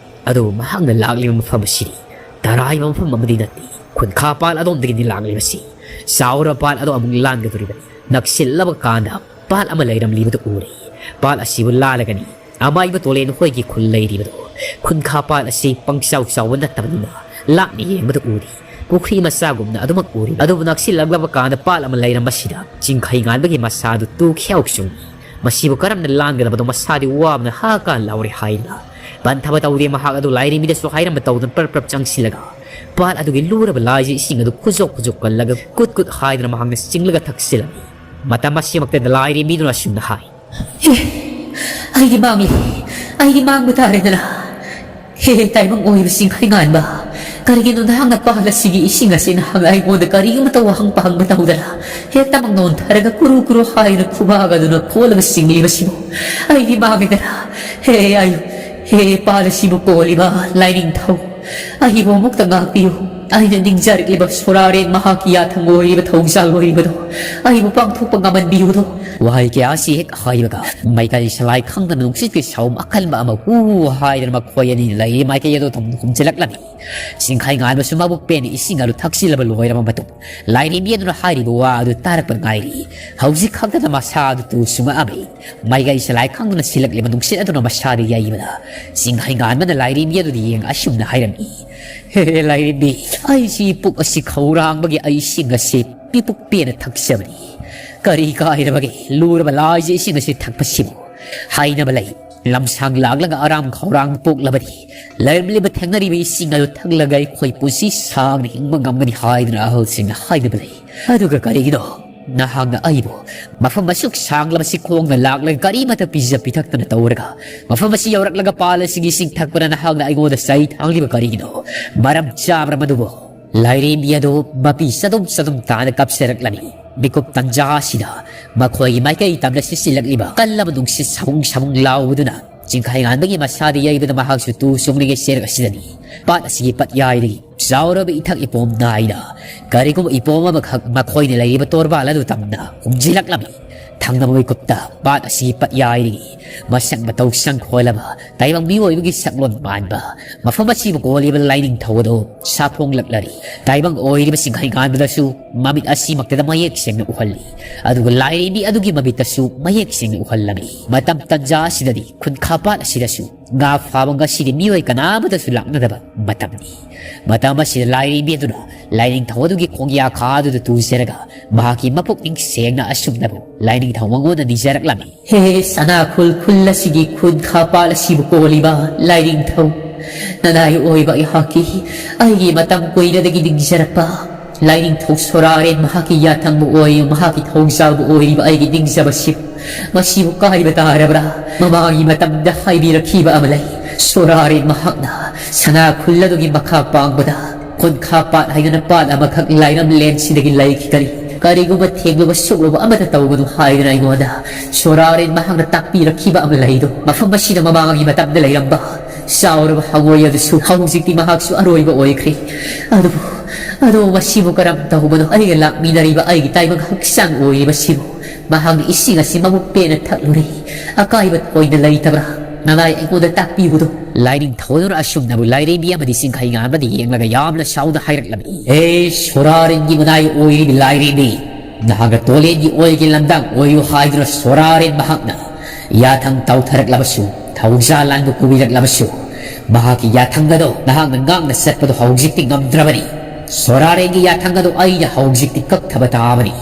ꯑꯗꯨꯕꯨ ꯃꯍꯥꯛꯅ ꯂꯥꯛꯂꯤꯕ ꯃꯐꯝ ꯑꯁꯤꯗꯤ ꯇꯔꯥꯏꯕ ꯃꯐꯝ ꯑꯃꯗꯤ ꯅꯠꯇꯦ꯫ ꯈꯨꯟꯈꯥ ꯄꯥꯠ ꯑꯗꯣꯝꯗꯒꯤꯅꯤ ꯂꯥꯛꯂꯤꯕꯁꯤ꯫ ꯆꯥꯎꯔꯕ ꯄꯥꯠ ꯑꯗꯣ ꯑꯃꯨꯛ ꯂꯥꯟꯒꯗꯧꯔꯤꯕꯅꯤ꯫ ꯅꯛꯁꯤꯜꯂꯕ ꯀꯥꯟꯗ ꯄꯥꯠ ꯑꯃ ꯂꯩꯔꯝꯂꯤꯕꯗꯨ ꯎꯔꯦ꯫ ꯄꯥꯠ ꯑꯁꯤꯕꯨ ꯂꯥꯜꯂꯒꯅꯤ ꯑꯃꯥꯏꯕ ꯇꯣꯂꯦꯟ ꯍꯣꯏꯒꯤ ꯈꯨꯜ ꯂꯩꯔꯤꯕꯗꯣ꯫ ꯈꯨꯟꯈꯥ ꯄꯥꯠ ꯑꯁꯤ ꯄꯪꯆꯥꯎ ꯆꯥꯎꯕ ꯅꯠꯇꯕꯅꯤꯅ ꯂꯥꯞꯅ ꯌꯦꯡꯕꯗ ꯎꯔꯤ꯫ ꯄꯨꯈ꯭ꯔꯤ ꯃꯆꯥꯒꯨꯝꯅ ꯑꯗꯨꯃꯛ ꯎꯔꯤ꯫ ꯑꯗꯨꯕꯨ ꯅꯛꯁꯤꯜꯂꯛꯂꯕ ꯀꯥꯟꯗ ꯄꯥꯠ ꯑꯃ ꯂꯩꯔꯝꯕꯁꯤꯗ ꯆꯤꯡꯈꯩ ꯉꯥꯟꯕꯒꯤ ꯃꯁꯥꯗꯨ ꯇꯨ ꯈ꯭ꯌꯥꯎ ꯆꯨꯡꯏ꯫ ꯃꯁꯤꯕꯨ ꯀꯔꯝꯅ ꯂꯥꯟꯒꯗꯕꯗꯣ ꯃꯁꯥꯗꯤ ꯋꯥꯕꯅ ꯍꯥ ꯀꯥ ꯂꯥꯎꯔꯦ ꯍꯥꯏꯗꯅ ꯄꯟꯊꯕ ꯇꯧꯗꯦ꯫ ꯃꯍꯥꯛ ꯑꯗꯨ ꯂꯥꯏꯔꯦꯝꯕꯤꯗꯁꯨ ꯍꯥꯏꯔꯝꯕ ꯇꯧꯗꯅ ꯄ꯭ꯔꯞ ꯄ꯭ꯔꯞ ꯆꯪꯁꯤꯜꯂꯒ ꯄꯥꯠ ꯑꯗꯨꯒꯤ ꯂꯨꯔꯕ ꯂꯥꯏꯁꯦ ꯏꯁꯤꯡ ꯑꯗꯨ ꯈꯨꯖꯣꯛ ꯈꯨꯖꯣꯛ ꯀꯜꯂꯒ ꯀꯨꯠ ꯀꯨꯠ ꯍꯥꯏꯗꯅ ꯃꯍꯥꯛꯅ ꯆꯤꯡꯂꯒ ꯊꯛꯆꯤꯜꯂꯝꯃꯤ꯫ ꯃꯇꯝ ꯑꯁꯤꯃꯛꯇꯗ ꯂꯥꯏꯔꯦꯝꯕꯤꯗꯨꯅ ꯑꯁꯨꯝꯅ ꯍꯥꯏ꯫ "ꯑꯦ, ꯑꯩꯗꯤ ꯃꯥꯡꯂꯤ꯫ ꯑꯩꯗꯤ ꯃꯥꯡꯕ ꯇꯥꯔꯦꯗꯅ꯫ ꯍꯦ, ꯍꯦ, ꯇꯥꯏꯕꯪ ꯑꯣꯏꯕ ꯆꯤꯡꯈꯩ ꯉꯥꯟꯕ, ꯀꯔꯤꯒꯤꯅꯣ ꯅꯍꯥꯛꯅ ꯄꯥꯜ ꯑꯁꯤꯒꯤ ꯏꯁꯤꯡ ꯑꯁꯤ ꯅꯍꯥꯛꯅ ꯑꯩꯉꯣꯟꯗ ꯀꯔꯤꯒꯨꯝꯕ ꯇꯧꯕ ꯍꯪꯕ ꯍꯪꯕ ꯇꯧꯗꯅ ꯍꯦꯛꯇꯃꯛ ꯅꯣꯟꯊꯔꯒ ꯀꯨꯔꯨ ꯀꯨꯔꯨ ꯍꯥꯏꯗꯨꯅ ꯈꯨꯕꯥꯛ ꯑꯗꯨꯅ ꯀꯣꯜꯂꯒ ꯆꯤꯡꯂꯤꯕꯁꯤꯕꯨ? ꯑꯩꯗꯤ ꯃꯥꯡꯉꯦꯗꯅ꯫ ꯍꯦ, ꯑꯩ, ꯍꯦ, ꯄꯥꯜ ꯑꯁꯤꯕꯨ ꯀꯣꯜꯂꯤꯕ ꯂꯥꯏꯅꯤꯡꯊꯧ, ꯑꯩꯕꯨ ꯑꯃꯨꯛꯇ ꯉꯥꯛꯄꯤꯌꯨ꯫ ꯑꯩꯅ ꯅꯤꯡꯖꯔꯛꯂꯤꯕ ꯁꯣꯔꯥꯔꯦꯟ ꯃꯍꯥꯛꯀꯤ ꯌꯥꯊꯪ ꯑꯣꯏꯔꯤꯕ ꯊꯧꯖꯥꯜ ꯑꯣꯏꯔꯤꯕꯗꯣ ꯑꯩꯕꯨ ꯄꯥꯡꯊꯣꯛꯄ ꯉꯝꯍꯟꯕꯤꯌꯨꯗꯣ꯫" ꯋꯥꯍꯩ ꯀꯌꯥ ꯑꯁꯤ ꯍꯦꯛ ꯍꯥꯏꯕꯒ ꯃꯥꯏꯀꯩ ꯁꯂꯥꯏ ꯈꯪꯗꯅ ꯅꯨꯡꯁꯤꯠꯀꯤ ꯁꯥꯎꯝ ꯑꯀꯟꯕ ꯑꯃ ꯍꯨ ꯍꯥꯏꯗꯅ ꯃꯈꯣꯏ ꯑꯅꯤ ꯂꯩꯔꯤ ꯃꯥꯏꯀꯩ ꯑꯗꯨ ꯊꯨꯝ ꯍꯨꯝꯖꯤꯜꯂꯛꯂꯝꯃꯤ꯫ ꯆꯤꯡꯈꯩ ꯉꯥꯟꯕꯁꯨ ꯃꯕꯨꯛ ꯄꯦꯟꯅ ꯏꯁꯤꯡ ꯑꯗꯨ ꯊꯛꯆꯤꯜꯂꯕ ꯂꯣꯏꯔꯕ ꯃꯇꯨꯡ ꯂꯥꯏꯔꯦꯝꯕꯤ ꯑꯗꯨꯅ ꯍꯥꯏꯔꯤꯕ ꯋꯥ ꯑꯗꯨ ꯇꯥꯔꯛꯄ ꯉꯥꯏꯔꯤ꯫ ꯍꯧꯖꯤꯛ ꯈꯛꯇꯗ ꯃꯁꯥ ꯑꯗꯨ ꯇꯨ ꯁꯨꯡꯉꯛꯑꯝꯃꯤ꯫ ꯃꯥꯏꯀꯩ ꯁꯂꯥꯏ ꯈꯪꯗꯅ ꯁꯤꯜꯂꯛꯂꯤꯕ ꯅꯨꯡꯁꯤꯠ ꯑꯗꯨꯅ ꯃꯁꯥꯗ ꯌꯩꯕꯗ ꯆꯤꯡꯈꯩ ꯉꯥꯟꯕꯅ ꯂꯥꯏꯔꯦꯝꯕꯤ ꯑꯗꯨꯗ ꯌꯦꯡ ꯑꯁꯨꯝꯅ ꯍꯥꯏꯔꯝꯃꯤ꯫ "ꯍꯦ, ꯂꯥꯏꯔꯦꯝꯕꯤ, ꯑꯩꯁꯤ ꯄꯨꯛ ꯑꯁꯤ ꯈꯧꯔꯥꯡꯕꯒꯤ ꯑꯩ ꯏꯁꯤꯡ ꯑꯁꯤ ꯄꯤꯄꯨꯛ ꯄꯦꯟꯅ ꯊꯛꯆꯕꯅꯤ꯫ ꯀꯔꯤ ꯀꯥꯏꯔꯕꯒꯦ ꯂꯨꯔꯕ ꯂꯥꯏꯁꯦ ꯏꯁꯤꯡ ꯑꯁꯤ ꯊꯛꯄꯁꯤꯕꯨ? ꯍꯥꯏꯅꯕ ꯂꯩ, ꯂꯝꯁꯥꯡ ꯂꯥꯛꯂꯒ ꯑꯔꯥꯝ ꯈꯧꯔꯥꯡꯕ ꯄꯣꯛꯂꯕꯗꯤ ꯂꯩꯔꯝꯂꯤꯕ ꯊꯦꯡꯅꯔꯤꯕ ꯏꯁꯤꯡ ꯑꯗꯨ ꯊꯛꯂꯒ ꯑꯩꯈꯣꯏ ꯄꯨꯟꯁꯤ ꯁꯥꯡꯅ ꯍꯤꯡꯕ ꯉꯝꯒꯅꯤ ꯍꯥꯏꯗꯨꯅ ꯑꯍꯜꯁꯤꯡꯅ ꯍꯥꯏꯅꯕ ꯂꯩ꯫ ꯑꯗꯨꯒ ꯀꯔꯤꯒꯤꯅꯣ ꯅꯍꯥꯛꯅ ꯑꯩꯕꯨ ꯃꯐꯝ ꯑꯁꯨꯛ ꯁꯥꯡꯂꯕꯁꯤ ꯈꯣꯡꯅ ꯂꯥꯛꯂꯒ ꯒꯥꯔꯤ ꯑꯃꯠꯇ ꯄꯤꯖ ꯄꯤꯊꯛꯇꯅ ꯇꯧꯔꯒ, ꯃꯐꯝ ꯑꯁꯤ ꯌꯧꯔꯛꯂꯒ ꯄꯥꯠ ꯑꯁꯤꯒꯤ ꯏꯁꯤꯡ ꯊꯛꯄꯗ ꯅꯍꯥꯛꯅ ꯑꯩꯉꯣꯟꯗ ꯆꯩ ꯊꯥꯡꯂꯤꯕ ꯀꯔꯤꯒꯤꯅꯣ? ꯃꯔꯝ ꯆꯥꯕ꯭ꯔꯥ ꯃꯗꯨꯕꯨ? ꯂꯥꯏꯔꯦꯝꯕꯤ ꯑꯗꯨ ꯃꯄꯤ ꯆꯗꯨꯝ ꯆꯗꯨꯝ ꯇꯥꯅ ꯀꯞꯆꯔꯛꯂꯝꯃꯤ꯫ ꯃꯤꯀꯨꯞ ꯇꯟꯖꯥ ꯑꯁꯤꯗ ꯃꯈꯣꯏꯒꯤ ꯃꯥꯏꯀꯩ ꯇꯝꯅ ꯁꯤꯠꯆꯤꯜꯂꯛꯂꯤꯕ ꯀꯜꯂꯕ ꯅꯨꯡꯁꯤꯠ ꯁꯃꯨꯡ ꯁꯃꯨꯡ ꯂꯥꯎꯕꯗꯨꯅ ꯆꯤꯡꯈꯥꯏ ꯉꯥꯟꯕꯒꯤ ꯃꯁꯥꯗ ꯌꯩꯕꯗ ꯃꯍꯥꯛꯁꯨ ꯇꯨ ꯆꯣꯡꯂꯤꯉꯩ ꯆꯦꯔꯛ ꯑꯁꯤꯗꯅꯤ꯫ ꯄꯥꯠ ꯑꯁꯤꯒꯤ ꯄꯠꯌꯥꯏꯗꯒꯤ ꯆꯥꯎꯔꯕ ꯏꯊꯛ ꯏꯄꯣꯝ ꯅꯥꯏꯅ ꯀꯔꯤꯒꯨꯝꯕ ꯏꯄꯣꯝ ꯑꯃꯈꯛ ꯃꯈꯣꯏꯅ ꯂꯩꯔꯤꯕ ꯇꯣꯔꯕꯥꯟ ꯑꯗꯨ ꯇꯝꯅ ꯍꯨꯝꯖꯤꯜꯂꯛꯂꯝꯃꯤ꯫ ꯊꯪꯅꯕ ꯃꯤꯀꯨꯞꯇ ꯄꯥꯠ ꯑꯁꯤꯒꯤ ꯄꯠꯌꯥꯏꯗꯒꯤ ꯃꯁꯛ ꯃꯇꯧ ꯁꯪꯈꯣꯜꯂꯕ ꯇꯥꯏꯕꯪ ꯃꯤꯑꯣꯏꯕꯒꯤ ꯁꯛꯂꯣꯟ ꯃꯥꯟꯕ ꯃꯐꯝ ꯑꯁꯤꯕꯨ ꯀꯣꯜꯂꯤꯕ ꯂꯥꯏꯅꯤꯡꯊꯧ ꯑꯗꯨ ꯁꯥꯐꯣꯡꯂꯛꯂꯔꯤ꯫ ꯇꯥꯏꯕꯪ ꯑꯣꯏꯔꯤꯕ ꯆꯤꯡꯈꯩ ꯉꯥꯟꯕꯗꯁꯨ ꯃꯃꯤꯠ ꯑꯁꯤꯃꯛꯇꯗ ꯃꯌꯦꯛ ꯁꯦꯡꯅ ꯎꯍꯜꯂꯤ꯫ ꯑꯗꯨꯒ ꯂꯥꯏꯔꯦꯝꯕꯤ ꯑꯗꯨꯒꯤ ꯃꯃꯤꯠꯇꯁꯨ ꯃꯌꯦꯛ ꯁꯦꯡꯅ ꯎꯍꯜꯂꯝꯃꯤ꯫ ꯃꯇꯝ ꯇꯟꯖꯥ ꯑꯁꯤꯗꯗꯤ ꯈꯨꯟꯈꯥ ꯄꯥꯠ ꯑꯁꯤꯗꯁꯨ ꯉꯥ ꯐꯥꯕ ꯉꯁꯤꯗꯤ ꯃꯤꯑꯣꯏ ꯀꯅꯥ ꯑꯃꯠꯇꯁꯨ ꯂꯥꯛꯅꯗꯕ ꯃꯇꯝꯅꯤ꯫ ꯃꯇꯝ ꯑꯁꯤꯗ ꯂꯥꯏꯔꯦꯝꯕꯤ ꯑꯗꯨꯅ ꯂꯥꯏꯅꯤꯡꯊꯧ ꯑꯗꯨꯒꯤ ꯈꯣꯡꯌꯥꯈꯥ ꯑꯗꯨꯗ ꯇꯨꯖꯔꯒ ꯃꯍꯥꯛꯀꯤ ꯃꯄꯨꯛꯅꯤꯡ ꯁꯦꯡꯅ ꯑꯁꯨꯝꯅꯕꯨ ꯂꯥꯏꯅꯤꯡꯊꯧ ꯃꯉꯣꯟꯗ ꯅꯤꯖꯔꯛꯂꯝꯃꯤ꯫ ꯍꯦ ꯁꯅꯥ ꯈꯨꯜ ꯈꯨꯜ ꯑꯁꯤꯒꯤ ꯈꯨꯟꯈꯥ ꯄꯥꯠ ꯑꯁꯤꯕꯨ ꯀꯣꯜꯂꯤꯕ ꯂꯥꯏꯅꯤꯡꯊꯧ, ꯅꯅꯥꯏ ꯑꯣꯏꯕ ꯑꯩꯍꯥꯛꯀꯤ, ꯑꯩꯒꯤ ꯃꯇꯝ ꯀꯨꯏꯅꯗꯒꯤ ꯅꯤꯡꯖꯔꯛꯄ ꯂꯥꯏꯅꯤꯡꯊꯧ ꯁꯣꯔꯥꯔꯦꯟ ꯃꯍꯥꯛꯀꯤ ꯌꯥꯊꯪꯕꯨ ꯑꯣꯏꯔꯤꯕ, ꯃꯍꯥꯛꯀꯤ ꯊꯧꯖꯥꯜꯕꯨ ꯑꯣꯏꯔꯤꯕ ꯑꯩꯒꯤ ꯅꯤꯡꯖꯕꯁꯤꯕꯨ ꯃꯁꯤꯕꯨ ꯀꯥꯏꯕ ꯇꯥꯔꯕ꯭ꯔꯥ? ꯃꯃꯥꯡꯒꯤ ꯃꯇꯝꯗ ꯍꯥꯏꯕꯤꯔꯛꯈꯤꯕ ꯑꯃ ꯂꯩ꯫ ꯁꯣꯔꯥꯔꯦꯟ ꯃꯍꯥꯛꯅ ꯁꯅꯥ ꯈꯨꯜ ꯑꯗꯨꯒꯤ ꯃꯈꯥ ꯄꯥꯡꯕꯗ ꯈꯨꯟꯈꯥ ꯄꯥꯠ ꯍꯥꯏꯗꯅ ꯄꯥꯠ ꯑꯃꯈꯛ ꯂꯥꯏꯔꯝꯂꯦꯟꯁꯤꯗꯒꯤ ꯂꯩꯈꯤꯒꯅꯤ꯫ ꯀꯔꯤꯒꯨꯝꯕ ꯊꯦꯡꯂꯨꯕ ꯁꯣꯛꯂꯨꯕ ꯑꯃꯠꯇ ꯇꯧꯒꯅꯨ ꯍꯥꯏꯗꯨꯅ ꯑꯩꯉꯣꯟꯗ ꯁꯣꯔꯥꯔꯦꯟ ꯃꯍꯥꯛꯅ ꯇꯥꯛꯄꯤꯔꯛꯈꯤꯕ ꯑꯃ ꯂꯩꯗꯣ꯫ ꯃꯐꯝ ꯑꯁꯤꯗ ꯃꯃꯥꯡꯒꯤ ꯃꯇꯝꯗ ꯂꯩꯔꯝꯕ ꯆꯥꯎꯔꯕ ꯍꯪꯉꯣꯏ ꯑꯗꯨꯁꯨ ꯍꯧꯖꯤꯛꯇꯤ ꯃꯍꯥꯛꯁꯨ ꯑꯔꯣꯏꯕ ꯑꯣꯏꯈ꯭ꯔꯦ꯫ ꯑꯗꯨꯕꯨ, ꯑꯗꯨꯕꯨ ꯃꯁꯤꯕꯨ ꯀꯔꯝ ꯇꯧꯕꯅꯣ? ꯑꯩꯒ ꯂꯥꯛꯃꯤꯟꯅꯔꯤꯕ ꯑꯩꯒꯤ ꯇꯥꯏꯕꯪ ꯍꯛꯆꯥꯡ ꯑꯣꯏꯔꯤꯕꯁꯤꯕꯨ ꯃꯍꯥꯛꯅ ꯏꯁꯤꯡ ꯑꯁꯤ ꯃꯕꯨꯛ ꯄꯦꯟꯅ ꯊꯛꯂꯨꯔꯦ꯫ ꯑꯀꯥꯏꯕ ꯊꯣꯏꯅ ꯂꯩꯇꯕ꯭ꯔꯥ? ꯅꯅꯥꯏ ꯑꯩꯉꯣꯟꯗ ꯇꯥꯛꯄꯤꯕꯗꯣ꯫ ꯂꯥꯏꯅꯤꯡꯊꯧꯗꯨꯅ ꯑꯁꯨꯝꯅꯕꯨ ꯂꯥꯏꯔꯦꯝꯕꯤ ꯑꯃꯗꯤ ꯆꯤꯡꯈꯩ ꯉꯥꯟꯕꯗ ꯌꯦꯡꯂꯒ ꯌꯥꯝꯅ ꯁꯥꯎꯅ ꯍꯥꯏꯔꯛꯂꯝꯃꯤ꯫ "ꯑꯦ ꯁꯣꯔꯥꯔꯦꯟꯒꯤ ꯃꯅꯥꯏ ꯑꯣꯏꯔꯤꯕ ꯂꯥꯏꯔꯦꯝꯕꯤ, ꯅꯍꯥꯛꯅ ꯇꯣꯂꯦꯟꯒꯤ ꯑꯣꯏꯒꯤ ꯂꯝꯗꯥꯡ ꯑꯣꯏꯌꯨ ꯍꯥꯏꯗꯨꯅ ꯁꯣꯔꯥꯔꯦꯟ ꯃꯍꯥꯛꯅ ꯌꯥꯊꯪ ꯇꯧꯊꯔꯛꯂꯕꯁꯨ, ꯊꯧꯖꯥꯜ ꯂꯥꯟꯕ ꯄꯨꯕꯤꯔꯛꯂꯕꯁꯨ, ꯃꯍꯥꯛꯀꯤ ꯌꯥꯊꯪ ꯑꯗꯣ ꯅꯍꯥꯛꯅ ꯉꯥꯛꯅ ꯆꯠꯄꯗꯣ ꯍꯧꯖꯤꯛꯇꯤ ꯉꯝꯗ꯭ꯔꯕꯅꯤ꯫ ꯁꯣꯔꯥꯔꯦꯟꯒꯤ ꯌꯥꯊꯪ ꯑꯗꯣ ꯑꯩꯅ ꯍꯧꯖꯤꯛꯇꯤ ꯀꯛꯊꯕ ꯇꯥꯕꯅꯤ꯫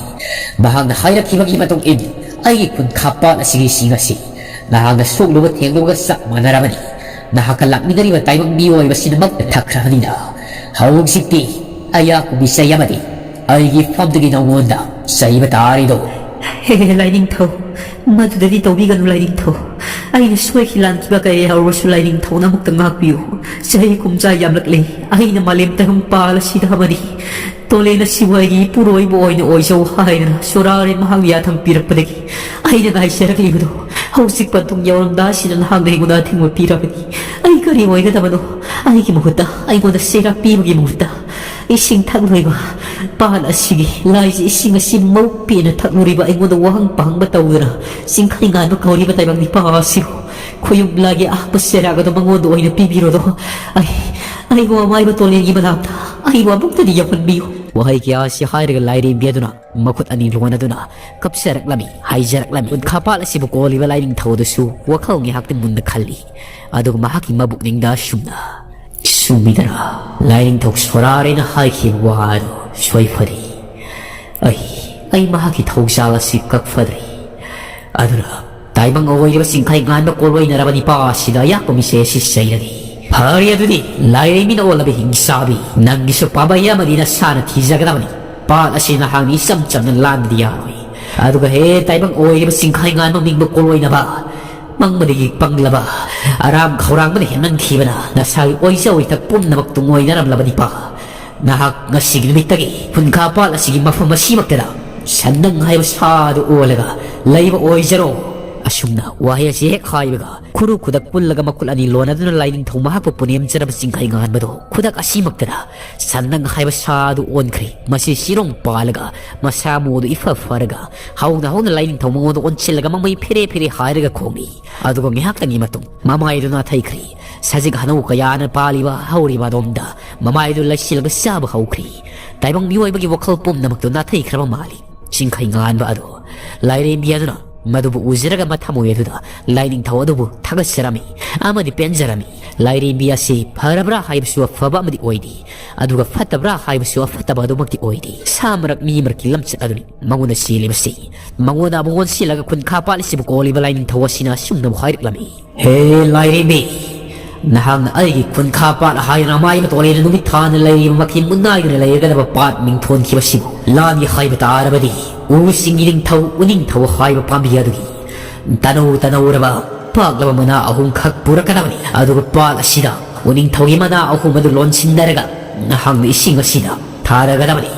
ꯃꯍꯥꯛꯅ ꯍꯥꯏꯔꯛꯈꯤꯕꯒꯤ ꯃꯇꯨꯡ ꯏꯟꯅ ꯑꯩꯒꯤ ꯈꯨꯟꯈꯥ ꯄꯥꯠ ꯑꯁꯤꯒꯤ ꯏꯁꯤꯡ ꯑꯁꯤ ꯅꯍꯥꯛꯅ ꯁꯣꯛꯂꯨꯕ ꯊꯦꯡꯂꯨꯕꯒ ꯆꯞ ꯃꯥꯟꯅꯔꯕꯅꯤ꯫ ꯅꯍꯥꯛꯀ ꯂꯥꯛꯃꯤꯟꯅꯔꯤꯕ ꯇꯥꯏꯕꯪ ꯃꯤꯑꯣꯏꯕꯁꯤꯅꯃꯛ ꯊꯛꯈ꯭ꯔꯕꯅꯤꯅ ꯍꯧꯖꯤꯛꯇꯤ ꯑꯩꯍꯥꯛꯄꯨ ꯃꯤꯆꯩ ꯑꯃꯗꯤ ꯑꯩꯒꯤ ꯐꯝꯗꯒꯤ ꯅꯉꯣꯟꯗ ꯆꯩꯕ ꯇꯥꯔꯤꯗꯣ꯫ ꯍꯦ, ꯂꯥꯏꯅꯤꯡꯊꯧ, ꯃꯗꯨꯗꯗꯤ ꯇꯧꯕꯤꯒꯅꯨ, ꯂꯥꯏꯅꯤꯡꯊꯧ꯫ ꯑꯩꯅ ꯁꯣꯏꯈꯤ ꯂꯥꯟꯈꯤꯕ ꯀꯌꯥ ꯌꯥꯎꯔꯕꯁꯨ, ꯂꯥꯏꯅꯤꯡꯊꯧꯅ ꯑꯃꯨꯛꯇꯪ ꯉꯥꯛꯄꯤꯌꯨ꯫ ꯆꯍꯤ ꯀꯨꯝꯖꯥ ꯌꯥꯝꯂꯛꯂꯦ꯫ ꯑꯩꯅ ꯃꯥꯂꯦꯝ ꯇꯥꯏꯕꯪ ꯄꯥꯜ ꯑꯁꯤꯗ ꯑꯃꯗꯤ ꯇꯣꯂꯦꯟ ꯑꯁꯤꯕꯨ ꯑꯩꯒꯤ ꯏꯄꯨꯔꯣꯏꯕ ꯑꯣꯏꯅ ꯑꯣꯏꯖꯧ ꯍꯥꯏꯗꯅ ꯁꯣꯔꯥꯔꯦ ꯃꯍꯥꯛꯅ ꯌꯥꯊꯪ ꯄꯤꯔꯛꯄꯗꯒꯤ ꯑꯩꯅ ꯉꯥꯏꯖꯔꯛꯂꯤꯕꯗꯣ ꯍꯧꯖꯤꯛ ꯄꯟꯊꯨꯡ ꯌꯧꯔꯝꯗꯥꯁꯤꯗ ꯅꯍꯥꯛꯅ ꯑꯩꯉꯣꯟꯗ ꯑꯊꯤꯡꯕ ꯄꯤꯔꯕꯗꯤ ꯑꯩ ꯀꯔꯤ ꯑꯣꯏꯒꯗꯕꯅꯣ? ꯑꯩꯒꯤ ꯃꯍꯨꯠꯇ, ꯑꯩꯉꯣꯟꯗ ꯆꯩꯔꯥꯛ ꯄꯤꯕꯒꯤ ꯃꯍꯨꯠꯇ ꯏꯁꯤꯡ ꯊꯛꯂꯣꯏꯕ ꯄꯥꯠ ꯑꯁꯤꯒꯤ ꯂꯥꯏꯁꯦ ꯏꯁꯤꯡ ꯑꯁꯤ ꯃꯧ ꯄꯦꯟꯅ ꯊꯛꯂꯨꯔꯤꯕ ꯑꯩꯉꯣꯟꯗ ꯋꯥꯍꯪ ꯄꯥꯍꯪꯕ ꯇꯧꯗꯨꯅ ꯆꯤꯡꯈꯩ ꯉꯥꯟꯕ ꯀꯧꯔꯤꯕ ꯇꯥꯏꯕꯪ ꯅꯤꯄꯥ ꯑꯁꯤꯕꯨ ꯈꯣꯌꯨꯝ ꯂꯥꯏꯒꯤ ꯑꯍꯥꯞꯄ ꯆꯩꯔꯥꯛ ꯑꯗꯨ ꯃꯉꯣꯟꯗ ꯑꯣꯏꯅ ꯄꯤꯕꯤꯔꯣꯗꯣ꯫ ꯑꯩ, ꯑꯩꯕꯨ ꯑꯃꯥꯏꯕ ꯇꯣꯂꯦꯟꯒꯤ ꯃꯅꯥꯛꯇ ꯑꯩꯕꯨ ꯑꯃꯨꯛꯇꯗꯤ ꯌꯧꯍꯟꯕꯤꯌꯨ꯫ ꯋꯥꯍꯩ ꯀꯌꯥ ꯑꯁꯤ ꯍꯥꯏꯔꯒ ꯂꯥꯏꯔꯦꯝꯕꯤ ꯑꯗꯨꯅ ꯃꯈꯨꯠ ꯑꯅꯤ ꯂꯣꯟꯅꯗꯨꯅ ꯀꯞꯆꯔꯛꯂꯝꯃꯤ, ꯍꯥꯏꯖꯔꯛꯂꯝꯃꯤ꯫ ꯎꯟꯈꯥ ꯄꯥꯠ ꯑꯁꯤꯕꯨ ꯀꯣꯜꯂꯤꯕ ꯂꯥꯏꯅꯤꯡꯊꯧ ꯑꯗꯨꯁꯨ ꯋꯥꯈꯜ ꯉꯥꯏꯍꯥꯛꯇꯤ ꯃꯨꯟꯅ ꯈꯜꯂꯤ꯫ ꯑꯗꯨꯒ ꯃꯍꯥꯛꯀꯤ ꯃꯕꯨꯛꯅꯤꯡꯗ ꯑꯁꯨꯝꯅ, ꯆꯨꯝꯃꯤꯗꯅ, ꯂꯥꯏꯅꯤꯡꯊꯧ ꯁꯣꯔꯥꯔꯦꯅ ꯍꯥꯏꯈꯤꯕ ꯋꯥ ꯑꯗꯨ ꯁꯣꯏꯐꯔꯦ꯫ ꯑꯩ, ꯑꯩ ꯃꯍꯥꯛꯀꯤ ꯊꯧꯖꯥꯜ ꯑꯁꯤ ꯀꯛꯐꯗ꯭ꯔꯦ꯫ ꯑꯗꯨꯅ ꯇꯥꯏꯕꯪ ꯑꯣꯏꯔꯤꯕ ꯆꯤꯡꯈꯩ ꯉꯥꯟꯕ ꯀꯣꯜꯂꯣꯏꯅꯔꯕ ꯅꯤꯄꯥ ꯑꯁꯤꯗ ꯑꯌꯥꯛꯄ ꯃꯤꯁꯦ ꯑꯁꯤ ꯆꯩꯔꯒꯦ꯫ ꯐꯔꯦ ꯑꯗꯨꯗꯤ, ꯂꯥꯏꯔꯦꯝꯕꯤꯅ ꯑꯣꯜꯂꯕ ꯍꯤꯡꯆꯥꯕꯤ, ꯅꯪꯒꯤꯁꯨ ꯄꯥꯝꯕꯩ ꯑꯃꯗꯤ ꯅꯁꯥꯅ ꯊꯤꯖꯒꯗꯕꯅꯤ꯫ ꯄꯥꯠ ꯑꯁꯤ ꯅꯍꯥꯛꯅ ꯏꯆꯝ ꯆꯝꯅ ꯂꯥꯟꯕꯗꯤ ꯌꯥꯔꯣꯏ꯫ ꯑꯗꯨꯒ ꯍꯦ ꯇꯥꯏꯕꯪ ꯑꯣꯏꯔꯤꯕ ꯆꯤꯡꯈꯩ ꯉꯥꯟꯕ ꯃꯤꯡꯕ ꯀꯣꯜꯂꯣꯏꯅꯕ, ꯃꯪꯕꯗꯒꯤ ꯄꯪꯂꯕ, ꯑꯔꯥꯝ ꯈꯧꯔꯥꯡꯕꯅ ꯍꯦꯟꯃꯟꯈꯤꯕꯅ ꯅꯁꯥꯒꯤ ꯑꯣꯏꯖ ꯑꯣꯏꯊꯛ ꯄꯨꯝꯅꯃꯛ ꯇꯨꯡꯑꯣꯏꯅꯔꯝꯂꯕ ꯅꯤꯄꯥ, ꯅꯍꯥꯛ ꯉꯁꯤꯒꯤ ꯅꯨꯃꯤꯠꯇꯒꯤ ꯈꯨꯟꯈꯥ ꯄꯥꯠ ꯑꯁꯤꯒꯤ ꯃꯐꯝ ꯑꯁꯤꯃꯛꯇꯗ ꯁꯟꯗꯪ ꯍꯥꯏꯕ ꯁꯥꯗꯨ ꯑꯣꯜꯂꯒ ꯂꯩꯕ ꯑꯣꯏꯖꯔꯣ꯫ ꯑꯁꯨꯝꯅ ꯋꯥꯍꯩ ꯑꯁꯤ ꯍꯦꯛ ꯍꯥꯏꯕꯒ ꯈꯨꯔꯨ ꯈꯨꯗꯛ ꯄꯨꯜꯂꯒ ꯃꯈꯨꯠ ꯑꯅꯤ ꯂꯣꯟꯅꯗꯨꯅ ꯂꯥꯏꯅꯤꯡꯊꯧ ꯃꯍꯥꯛꯄꯨ ꯄꯨꯅꯦꯝꯖꯔꯕ ꯆꯤꯡꯈꯩ ꯉꯥꯟꯕꯗꯣ ꯈꯨꯗꯛ ꯑꯁꯤꯃꯛꯇꯗ ꯁꯟꯗꯪ ꯍꯥꯏꯕ ꯁꯥꯗꯨ ꯑꯣꯟꯈ꯭ꯔꯦ꯫ ꯃꯁꯤ ꯆꯤꯔꯣꯡ ꯄꯥꯜꯂꯒ ꯃꯁꯥ ꯃꯎꯗꯨ ꯏꯐ ꯐꯔꯒ ꯍꯧꯅ ꯍꯧꯅ ꯂꯥꯏꯅꯤꯡꯊꯧ ꯃꯉꯣꯟꯗ ꯑꯣꯟꯁꯤꯜꯂꯒ ꯃꯃꯩ ꯐꯦꯔꯦ ꯐꯦꯔꯦ ꯍꯥꯏꯔꯒ ꯈꯣꯡꯏ꯫ ꯑꯗꯨꯒ ꯉꯥꯏꯍꯥꯛꯇꯪꯒꯤ ꯃꯇꯨꯡ ꯃꯃꯥꯏꯗꯨ ꯅꯥꯊꯩꯈ꯭ꯔꯦ꯫ ꯁꯖꯤꯛ ꯍꯅꯧ ꯀꯌꯥꯅ ꯄꯥꯜꯂꯤꯕ ꯍꯧꯔꯤꯕ ꯑꯗꯣꯝꯗ ꯃꯃꯥꯏꯗꯨ ꯂꯩꯁꯤꯜꯂꯒ ꯆꯥꯕ ꯍꯧꯈ꯭ꯔꯦ꯫ ꯇꯥꯏꯕꯪ ꯃꯤꯑꯣꯏꯕꯒꯤ ꯋꯥꯈꯜ ꯄꯨꯝꯅꯃꯛꯇꯨ ꯅꯥꯊꯩꯈ꯭ꯔꯕ ꯃꯥꯜꯂꯤ꯫ ꯆꯤꯡꯈꯩ ꯉꯥꯟꯕ ꯑꯗꯣ ꯂꯥꯏꯔꯦꯝꯕꯤ ꯑꯗꯨꯅ ꯃꯗꯨꯕꯨ ꯎꯖꯔꯒ ꯃꯊꯃꯣꯏ ꯑꯗꯨꯗ ꯂꯥꯏꯅꯤꯡꯊꯧ ꯑꯗꯨꯕꯨ ꯊꯥꯒꯠꯆꯔꯝꯃꯤ ꯑꯃꯗꯤ ꯄꯦꯟꯖꯔꯝꯃꯤ꯫ ꯂꯥꯏꯔꯦꯝꯕꯤ ꯑꯁꯤ ꯐꯔꯕ꯭ꯔꯥ ꯍꯥꯏꯕꯁꯨ ꯑꯐꯕ ꯑꯃꯗꯤ ꯑꯣꯏꯗꯦ, ꯑꯗꯨꯒ ꯐꯠꯇꯕ꯭ꯔꯥ ꯍꯥꯏꯕꯁꯨ ꯑꯐꯠꯇꯕ ꯑꯗꯨꯃꯛꯇꯤ ꯑꯣꯏꯗꯦ꯫ ꯁꯥ ꯃꯔꯛ ꯃꯤ ꯃꯔꯛꯀꯤ ꯂꯝꯆꯠ ꯑꯗꯨꯅꯤ ꯃꯉꯣꯟꯗ ꯆꯦꯜꯂꯤꯕꯁꯤ꯫ ꯃꯉꯣꯟꯗ ꯑꯃꯨꯛ ꯑꯣꯟꯁꯤꯜꯂꯒ ꯈꯨꯟꯈꯥ ꯄꯥꯠ ꯑꯁꯤꯕꯨ ꯀꯣꯜꯂꯤꯕ ꯂꯥꯏꯅꯤꯡꯊꯧ ꯑꯁꯤꯅ ꯑꯁꯨꯝꯅ ꯑꯃꯨꯛ ꯍꯥꯏꯔꯛꯂꯝꯃꯤ, ꯍꯦ ꯂꯥꯏꯔꯦꯝꯕꯤ, ꯅꯍꯥꯛꯅ ꯑꯩꯒꯤ ꯈꯨꯟꯈꯥ ꯄꯥꯠ ꯍꯥꯏꯗꯨꯅ ꯃꯥꯏ ꯃꯇꯣꯟ ꯂꯦꯟꯅ ꯅꯨꯃꯤꯠ ꯊꯥꯅ ꯂꯩꯔꯤꯕ ꯃꯈꯩ ꯃꯨꯟꯅꯥꯏꯗꯨꯅ ꯂꯩꯔꯒꯗꯕ ꯄꯥꯠ ꯃꯤꯡꯊꯣꯟꯈꯤꯕꯁꯤꯕꯨ ꯂꯥꯟꯒꯦ ꯍꯥꯏꯕ ꯇꯥꯔꯕꯗꯤ, ꯎꯁꯤꯡꯒꯤ ꯅꯤꯡꯊꯧ ꯎꯅꯤꯡꯊꯧ ꯍꯥꯏꯕ ꯄꯥꯝꯕꯤ ꯑꯗꯨꯒꯤ ꯇꯅꯧ ꯇꯅꯧꯔꯕ ꯄꯥꯛꯂꯕ ꯃꯅꯥ ꯑꯍꯨꯝꯈꯛ ꯄꯨꯔꯛꯀꯗꯕꯅꯤ꯫ ꯑꯗꯨꯒ ꯄꯥꯠ ꯑꯁꯤꯗ ꯎꯅꯤꯡꯊꯧꯒꯤ ꯃꯅꯥ ꯑꯍꯨꯝ ꯑꯗꯨ ꯂꯣꯟꯁꯤꯟꯅꯔꯒ ꯅꯍꯥꯛꯅ ꯏꯁꯤꯡ ꯑꯁꯤꯗ ꯊꯥꯔꯒꯗꯕꯅꯤ꯫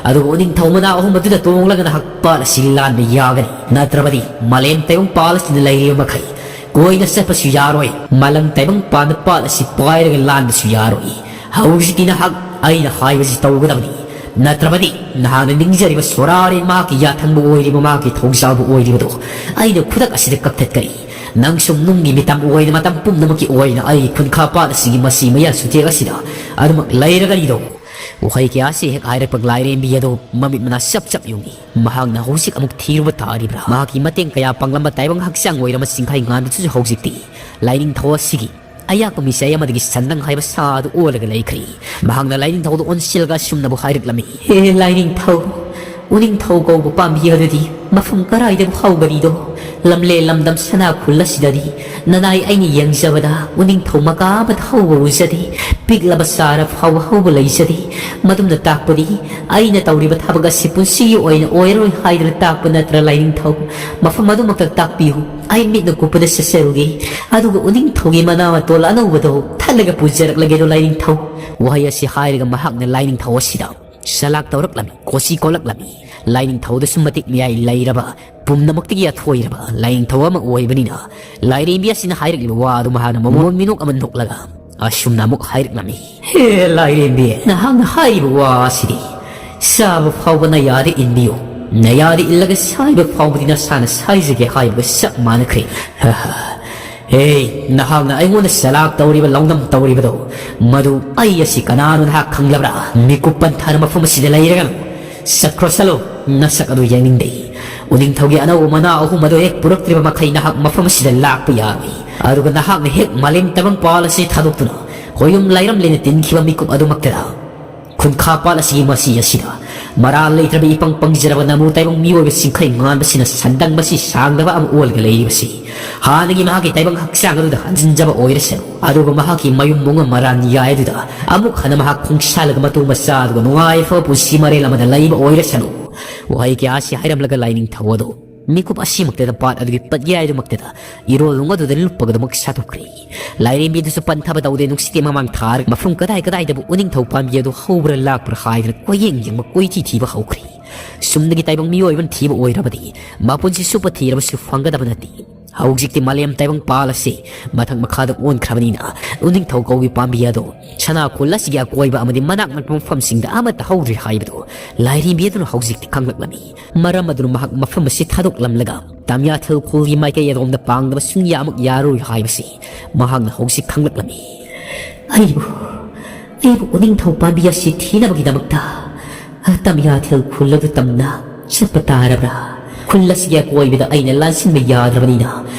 ꯑꯗꯨꯒ ꯎꯅꯤꯡꯊꯧ ꯃꯅꯥ ꯑꯍꯨꯝ ꯑꯗꯨꯗ ꯇꯣꯡꯂꯒ ꯅꯍꯥꯛ ꯄꯥꯠ ꯑꯁꯤ ꯂꯥꯟꯕ ꯌꯥꯒꯅꯤ꯫ ꯅꯠꯇ꯭ꯔꯕꯗꯤ ꯃꯥꯂꯦꯝ ꯇꯥꯏꯕꯪ ꯄꯥꯜ ꯑꯁꯤꯗ ꯂꯩꯔꯤꯕ ꯃꯈꯩ ꯀꯣꯏꯅ ꯆꯠꯄꯁꯨ ꯌꯥꯔꯣꯏ꯫ ꯃꯥꯂꯪ ꯇꯥꯏꯕꯪ ꯄꯥꯟꯗ ꯄꯥꯠ ꯑꯁꯤ ꯄꯥꯏꯔꯒ ꯂꯥꯟꯕꯁꯨ ꯌꯥꯔꯣꯏ꯫ ꯍꯧꯖꯤꯛꯇꯤ ꯅꯍꯥꯛ ꯑꯩꯅ ꯍꯥꯏꯕꯁꯤ ꯇꯧꯒꯗꯕꯅꯤ꯫ ꯅꯠꯇ꯭ꯔꯕꯗꯤ ꯅꯍꯥꯛꯅ ꯅꯤꯡꯖꯔꯤꯕ ꯁꯣꯔꯥꯔꯦꯟ, ꯃꯍꯥꯛꯀꯤ ꯌꯥꯊꯪꯕ ꯑꯣꯏꯔꯤꯕ, ꯃꯍꯥꯛꯀꯤ ꯊꯧꯖꯥꯜꯕꯨ ꯑꯣꯏꯔꯤꯕꯗꯣ ꯑꯩꯅ ꯈꯨꯗꯛ ꯑꯁꯤꯗ ꯀꯛꯊꯠꯀꯅꯤ꯫ ꯅꯪꯁꯨ ꯅꯨꯡꯒꯤ ꯃꯤꯇꯝ ꯑꯣꯏꯅ ꯃꯇꯝ ꯄꯨꯝꯅꯃꯛꯀꯤ ꯑꯣꯏꯅ ꯑꯩꯒꯤ ꯈꯨꯟꯈꯥ ꯄꯥꯠ ꯑꯁꯤꯒꯤ ꯃꯁꯤ ꯃꯌꯥ ꯆꯨꯊꯦꯛ ꯑꯁꯤꯗ ꯑꯗꯨꯃꯛ ꯂꯩꯔꯒꯅꯤꯗꯣ꯫ ꯋꯥꯍꯩ ꯀꯌꯥ ꯑꯁꯤ ꯍꯦꯛ ꯍꯥꯏꯔꯛꯄ ꯂꯥꯏꯔꯦꯝꯕꯤ ꯑꯗꯨ ꯃꯃꯤꯠ ꯃꯅꯥ ꯆꯞ ꯆꯞ ꯌꯨꯡꯏ꯫ ꯃꯍꯥꯛꯅ ꯍꯧꯖꯤꯛ ꯑꯃꯨꯛ ꯊꯤꯔꯨꯕ ꯇꯥꯔꯤꯕ꯭ꯔꯥ? ꯃꯍꯥꯛꯀꯤ ꯃꯇꯦꯡ ꯀꯌꯥ ꯄꯥꯡꯂꯝꯕ ꯇꯥꯏꯕꯪ ꯍꯛꯆꯥꯡ ꯑꯣꯏꯔꯝꯕ ꯆꯤꯡꯈꯥꯏ ꯉꯥꯟꯕꯗꯨꯁꯨ ꯍꯧꯖꯤꯛꯇꯤ ꯂꯥꯏꯅꯤꯡꯊꯧ ꯑꯁꯤꯒꯤ ꯑꯌꯥꯛꯄ ꯃꯤꯆꯥꯏ ꯑꯃꯗꯒꯤ ꯁꯟꯗꯪ ꯍꯥꯏꯕ ꯁꯥ ꯑꯗꯨ ꯑꯣꯜꯂꯒ ꯂꯩꯈ꯭ꯔꯤ꯫ ꯃꯍꯥꯛꯅ ꯂꯥꯏꯅꯤꯡꯊꯧꯗ ꯑꯣꯟꯁꯤꯜꯂꯒ ꯑꯁꯨꯝꯅꯕꯨ ꯍꯥꯏꯔꯛꯂꯝꯃꯤ꯫ ꯍꯦ ꯂꯥꯏꯅꯤꯡꯊꯧ, ꯎꯅꯤꯡꯊꯧ ꯀꯧꯕ ꯄꯥꯝꯕꯤ ꯑꯗꯨꯗꯤ ꯃꯐꯝ ꯀꯔꯥꯏꯗꯕꯨ ꯍꯧꯒꯅꯤꯗꯣ? ꯂꯝꯂꯦ ꯂꯝꯗꯝ ꯁꯅꯥ ꯈꯨꯜ ꯑꯁꯤꯗꯗꯤ ꯅꯅꯥꯏ ꯑꯩꯅ ꯌꯦꯡꯖꯕꯗ ꯎꯅꯤꯡꯊꯧ ꯃꯀꯥ ꯑꯃꯠꯇ ꯍꯧꯕ ꯎꯖꯗꯦ꯫ ꯄꯤꯛꯂꯕ ꯆꯥꯔ ꯐꯥꯎꯕ ꯍꯧꯕ ꯂꯩꯖꯗꯦ꯫ ꯃꯗꯨꯅ ꯇꯥꯛꯄꯗꯤ ꯑꯩꯅ ꯇꯧꯔꯤꯕ ꯊꯕꯛ ꯑꯁꯤ ꯄꯨꯟꯁꯤꯒꯤ ꯑꯣꯏꯅ ꯑꯣꯏꯔꯔꯣꯏ ꯍꯥꯏꯗꯨꯅ ꯇꯥꯛꯄ ꯅꯠꯇ꯭ꯔꯥ ꯂꯥꯏꯅꯤꯡꯊꯧ? ꯃꯐꯝ ꯑꯗꯨꯃꯛꯇ ꯇꯥꯛꯄꯤꯌꯨ꯫ ꯑꯩ ꯃꯤꯠꯅ ꯀꯨꯞꯄꯗ ꯆꯠꯆꯔꯨꯒꯦ꯫ ꯑꯗꯨꯒ ꯎꯅꯤꯡꯊꯧꯒꯤ ꯃꯅꯥ ꯃꯇꯣꯜ ꯑꯅꯧꯕꯗꯣ ꯊꯠꯂꯒ ꯄꯨꯖꯔꯛꯂꯒꯦꯗꯣ ꯂꯥꯏꯅꯤꯡꯊꯧ꯫ ꯋꯥꯍꯩ ꯑꯁꯤ ꯍꯥꯏꯔꯒ ꯃꯍꯥꯛꯅ ꯂꯥꯏꯅꯤꯡꯊꯧ ꯑꯁꯤꯗ ꯆꯂꯥꯛ ꯇꯧꯔꯛꯂꯝꯃꯤ, ꯀꯣꯆꯤ ꯀꯣꯜꯂꯛꯂꯝꯃꯤ꯫ ꯂꯥꯏꯅꯤꯡꯊꯧꯗꯁꯨ ꯃꯇꯤꯛ ꯃꯌꯥꯏ ꯂꯩꯔꯕ, ꯄꯨꯝꯅꯃꯛꯇꯒꯤ ꯑꯊꯣꯏꯔꯕ ꯂꯥꯏꯅꯤꯡꯊꯧ ꯑꯃ ꯑꯣꯏꯕꯅꯤꯅ, ꯂꯥꯏꯔꯦꯝꯕꯤ ꯑꯁꯤꯅ ꯍꯥꯏꯔꯛꯂꯤꯕ ꯋꯥ ꯑꯗꯨ ꯃꯍꯥꯛꯅ ꯃꯃꯣꯟ ꯃꯤꯅꯣꯛ ꯑꯃ ꯅꯣꯛꯂꯒ ꯑꯁꯨꯝꯅ ꯑꯃꯨꯛ ꯍꯥꯏꯔꯛꯂꯝꯃꯤ꯫ ꯍꯦ ꯂꯥꯏꯔꯦꯝꯕꯤ, ꯅꯍꯥꯛꯅ ꯍꯥꯏꯔꯤꯕ ꯋꯥ ꯑꯁꯤꯗꯤ ꯆꯥꯕ ꯐꯥꯎꯕ ꯅꯌꯥꯗ ꯏꯟꯕꯤꯌꯨ꯫ ꯅꯌꯥꯗ ꯏꯜꯂꯒ ꯁꯥꯏꯕ ꯐꯥꯎꯕꯗꯤ ꯅꯁꯥꯅ ꯁꯥꯏꯖꯒꯦ ꯍꯥꯏꯕꯒ ꯆꯞ ꯃꯥꯟꯅꯈ꯭ꯔꯦ꯫ ꯍꯥ ꯍꯥ꯫ ꯍꯦ, ꯅꯍꯥꯛꯅ ꯑꯩꯉꯣꯟꯗ ꯆꯂꯥꯛ ꯇꯧꯔꯤꯕ, ꯂꯧꯅꯝ ꯇꯧꯔꯤꯕꯗꯣ, ꯃꯗꯨ ꯑꯩ ꯑꯁꯤ ꯀꯅꯥꯅꯣ ꯅꯍꯥꯛ ꯈꯪꯂꯕ꯭ꯔꯥ? ꯃꯤꯀꯨꯞ ꯄꯟꯊꯥꯅ ꯃꯐꯝ ꯑꯁꯤꯗ ꯂꯩꯔꯒꯅꯨ꯫ ꯆꯠꯈ꯭ꯔꯣ ꯆꯠꯂꯣ, ꯅꯁꯛ ꯑꯗꯨ ꯌꯦꯡꯅꯤꯡꯗꯦ꯫ ꯎꯅꯤꯡꯊꯧꯒꯤ ꯑꯅꯧꯕ ꯃꯅꯥ ꯑꯍꯨꯝ ꯑꯗꯨ ꯍꯦꯛ ꯄꯨꯔꯛꯇ꯭ꯔꯤꯕ ꯃꯈꯩ ꯅꯍꯥꯛ ꯃꯐꯝ ꯑꯁꯤꯗ ꯂꯥꯛꯄ ꯌꯥꯔꯣꯏ꯫ ꯑꯗꯨꯒ ꯅꯍꯥꯛꯅ ꯍꯦꯛ ꯃꯥꯂꯦꯝ ꯇꯥꯏꯕꯪꯄꯥꯜ ꯑꯁꯤ ꯊꯥꯗꯣꯛꯇꯨꯅ ꯍꯣꯌꯨꯝ ꯂꯥꯏꯔꯝ ꯂꯩꯅ ꯇꯤꯟꯈꯤꯕ ꯃꯤꯀꯨꯞ ꯑꯗꯨꯃꯛꯇꯗ ꯈꯨꯟꯈꯥ ꯄꯥꯠ ꯑꯁꯤꯒꯤ ꯃꯁꯤ ꯑꯁꯤꯗ ꯃꯔꯥꯜ ꯂꯩꯇ꯭ꯔꯕ ꯏꯄꯪ ꯄꯪꯖꯔꯕ ꯅꯃꯨ ꯇꯥꯏꯕꯪ ꯃꯤꯑꯣꯏꯕ ꯆꯤꯡꯈꯩ ꯉꯥꯟꯕꯁꯤꯅ ꯁꯟꯗꯪ ꯃꯁꯤ ꯁꯥꯡꯗꯕ ꯑꯃ ꯑꯣꯜꯂꯒ ꯂꯩꯔꯤꯕꯁꯤ ꯍꯥꯟꯅꯒꯤ ꯃꯍꯥꯛꯀꯤ ꯇꯥꯏꯕꯪ ꯍꯛꯆꯥꯡ ꯑꯗꯨꯗ ꯍꯟꯖꯤꯟꯖꯕ ꯑꯣꯏꯔꯁꯅꯨ, ꯑꯗꯨꯕꯨ ꯃꯍꯥꯛꯀꯤ ꯃꯌꯨꯝ ꯃꯨꯡ ꯃꯔꯥꯟ ꯌꯥꯏ ꯑꯗꯨꯗ ꯑꯃꯨꯛ ꯍꯟꯅ ꯃꯍꯥꯛ ꯈꯣꯡꯁꯥꯜꯂꯒ ꯃꯇꯨ ꯃꯆꯥ ꯑꯗꯨꯒ ꯅꯨꯡꯉꯥꯏ ꯌꯥꯏꯐꯕ ꯄꯨꯟꯁꯤ ꯃꯔꯦꯜ ꯑꯃꯗ ꯂꯩꯕ ꯑꯣꯏꯔꯁꯅꯨ꯫ ꯋꯥꯍꯩ ꯀꯌꯥ ꯑꯁꯤ ꯍꯥꯏꯔꯝꯂꯒ ꯂꯥꯏꯅꯤꯡꯊꯧ ꯑꯗꯨ ꯃꯤꯀꯨꯞ ꯑꯁꯤꯃꯛꯇꯗ ꯄꯥꯠ ꯑꯗꯨꯒꯤ ꯄꯠꯌꯥꯏꯗꯨꯃꯛꯇꯗ ꯏꯔꯣꯜ ꯅꯨꯡ ꯑꯗꯨꯗ ꯂꯨꯞꯄꯒꯗꯃꯛ ꯁꯥꯊꯣꯛꯈ꯭ꯔꯦ꯫ ꯂꯥꯏꯔꯦꯝꯕꯤ ꯑꯗꯨꯁꯨ ꯄꯟꯊꯕ ꯇꯧꯗꯦ, ꯅꯨꯡꯁꯤꯠꯀꯤ ꯃꯃꯥꯡ ꯊꯥꯔꯒ ꯃꯐꯝ ꯀꯗꯥꯏ ꯀꯗꯥꯏꯗꯕꯨ ꯎꯅꯤꯡꯊꯧ ꯄꯥꯝꯕꯤ ꯑꯗꯨ ꯍꯧꯕ꯭ꯔꯥ ꯂꯥꯛꯄ꯭ꯔꯥ ꯍꯥꯏꯗꯨꯅ ꯀꯣꯏꯌꯦꯡ ꯌꯦꯡꯕ, ꯀꯣꯏꯊꯤ ꯊꯤꯕ ꯍꯧꯈ꯭ꯔꯦ꯫ ꯁꯨꯝꯅꯒꯤ ꯇꯥꯏꯕꯪ ꯃꯤꯑꯣꯏꯕꯅ ꯊꯤꯕ ꯑꯣꯏꯔꯕꯗꯤ ꯃꯄꯨꯟꯁꯤ ꯆꯨꯞꯄ ꯊꯤꯔꯕꯁꯨ ꯐꯪꯒꯗꯕ ꯅꯠꯇꯦ꯫ ꯍꯧꯖꯤꯛꯇꯤ ꯃꯥꯂꯦꯝ ꯇꯥꯏꯕꯪ ꯄꯥꯜ ꯑꯁꯤ ꯃꯊꯛ ꯃꯈꯥꯗ ꯑꯣꯟꯈ꯭ꯔꯕꯅꯤꯅ ꯎꯅꯤꯡꯊꯧ ꯀꯧꯕꯤ ꯄꯥꯝꯕꯤ ꯑꯗꯣ ꯁꯅꯥ ꯈꯨꯜ ꯑꯁꯤꯒꯤ ꯑꯀꯣꯏꯕ ꯑꯃꯗꯤ ꯃꯅꯥꯛ ꯅꯛꯄ ꯃꯐꯝꯁꯤꯡꯗ ꯑꯃꯠꯇ ꯍꯧꯗ꯭ꯔꯤ ꯍꯥꯏꯕꯗꯨ ꯂꯥꯏꯔꯦꯝꯕꯤ ꯑꯗꯨꯅ ꯍꯧꯖꯤꯛꯇꯤ ꯈꯪꯂꯛꯂꯝꯃꯤ꯫ ꯃꯔꯝ ꯑꯗꯨꯅ ꯃꯍꯥꯛ ꯃꯐꯝ ꯑꯁꯤ ꯊꯥꯗꯣꯛꯂꯝꯂꯒ ꯇꯝꯌꯥꯊꯦꯜ ꯈꯨꯜꯒꯤ ꯃꯥꯏꯀꯩ ꯑꯗꯣꯝꯗ ꯄꯥꯡꯗꯕ ꯁꯨꯡꯌꯥꯃꯛ ꯌꯥꯔꯣꯏ ꯍꯥꯏꯕꯁꯤ ꯃꯍꯥꯛꯅ ꯍꯧꯖꯤꯛ ꯈꯪꯂꯛꯂꯝꯃꯤ꯫ ꯑꯩꯕꯨ, ꯑꯩꯕꯨ ꯎꯅꯤꯡꯊꯧ ꯄꯥꯝꯕꯤ ꯑꯁꯤ ꯊꯤꯅꯕꯒꯤꯗꯃꯛꯇ ꯇꯝꯌꯥꯊꯦꯜ ꯈꯨꯜ ꯑꯗꯨ ꯇꯝꯅ ꯆꯠꯄ ꯇꯥꯔꯕ꯭ꯔꯥ? ꯈꯨꯜ ꯑꯁꯤꯒꯤ ꯑꯀꯣꯏꯕꯗ ꯑꯩꯅ ꯂꯥꯟꯁꯤꯟꯕ ꯌꯥꯗ꯭ꯔꯕꯅꯤꯅ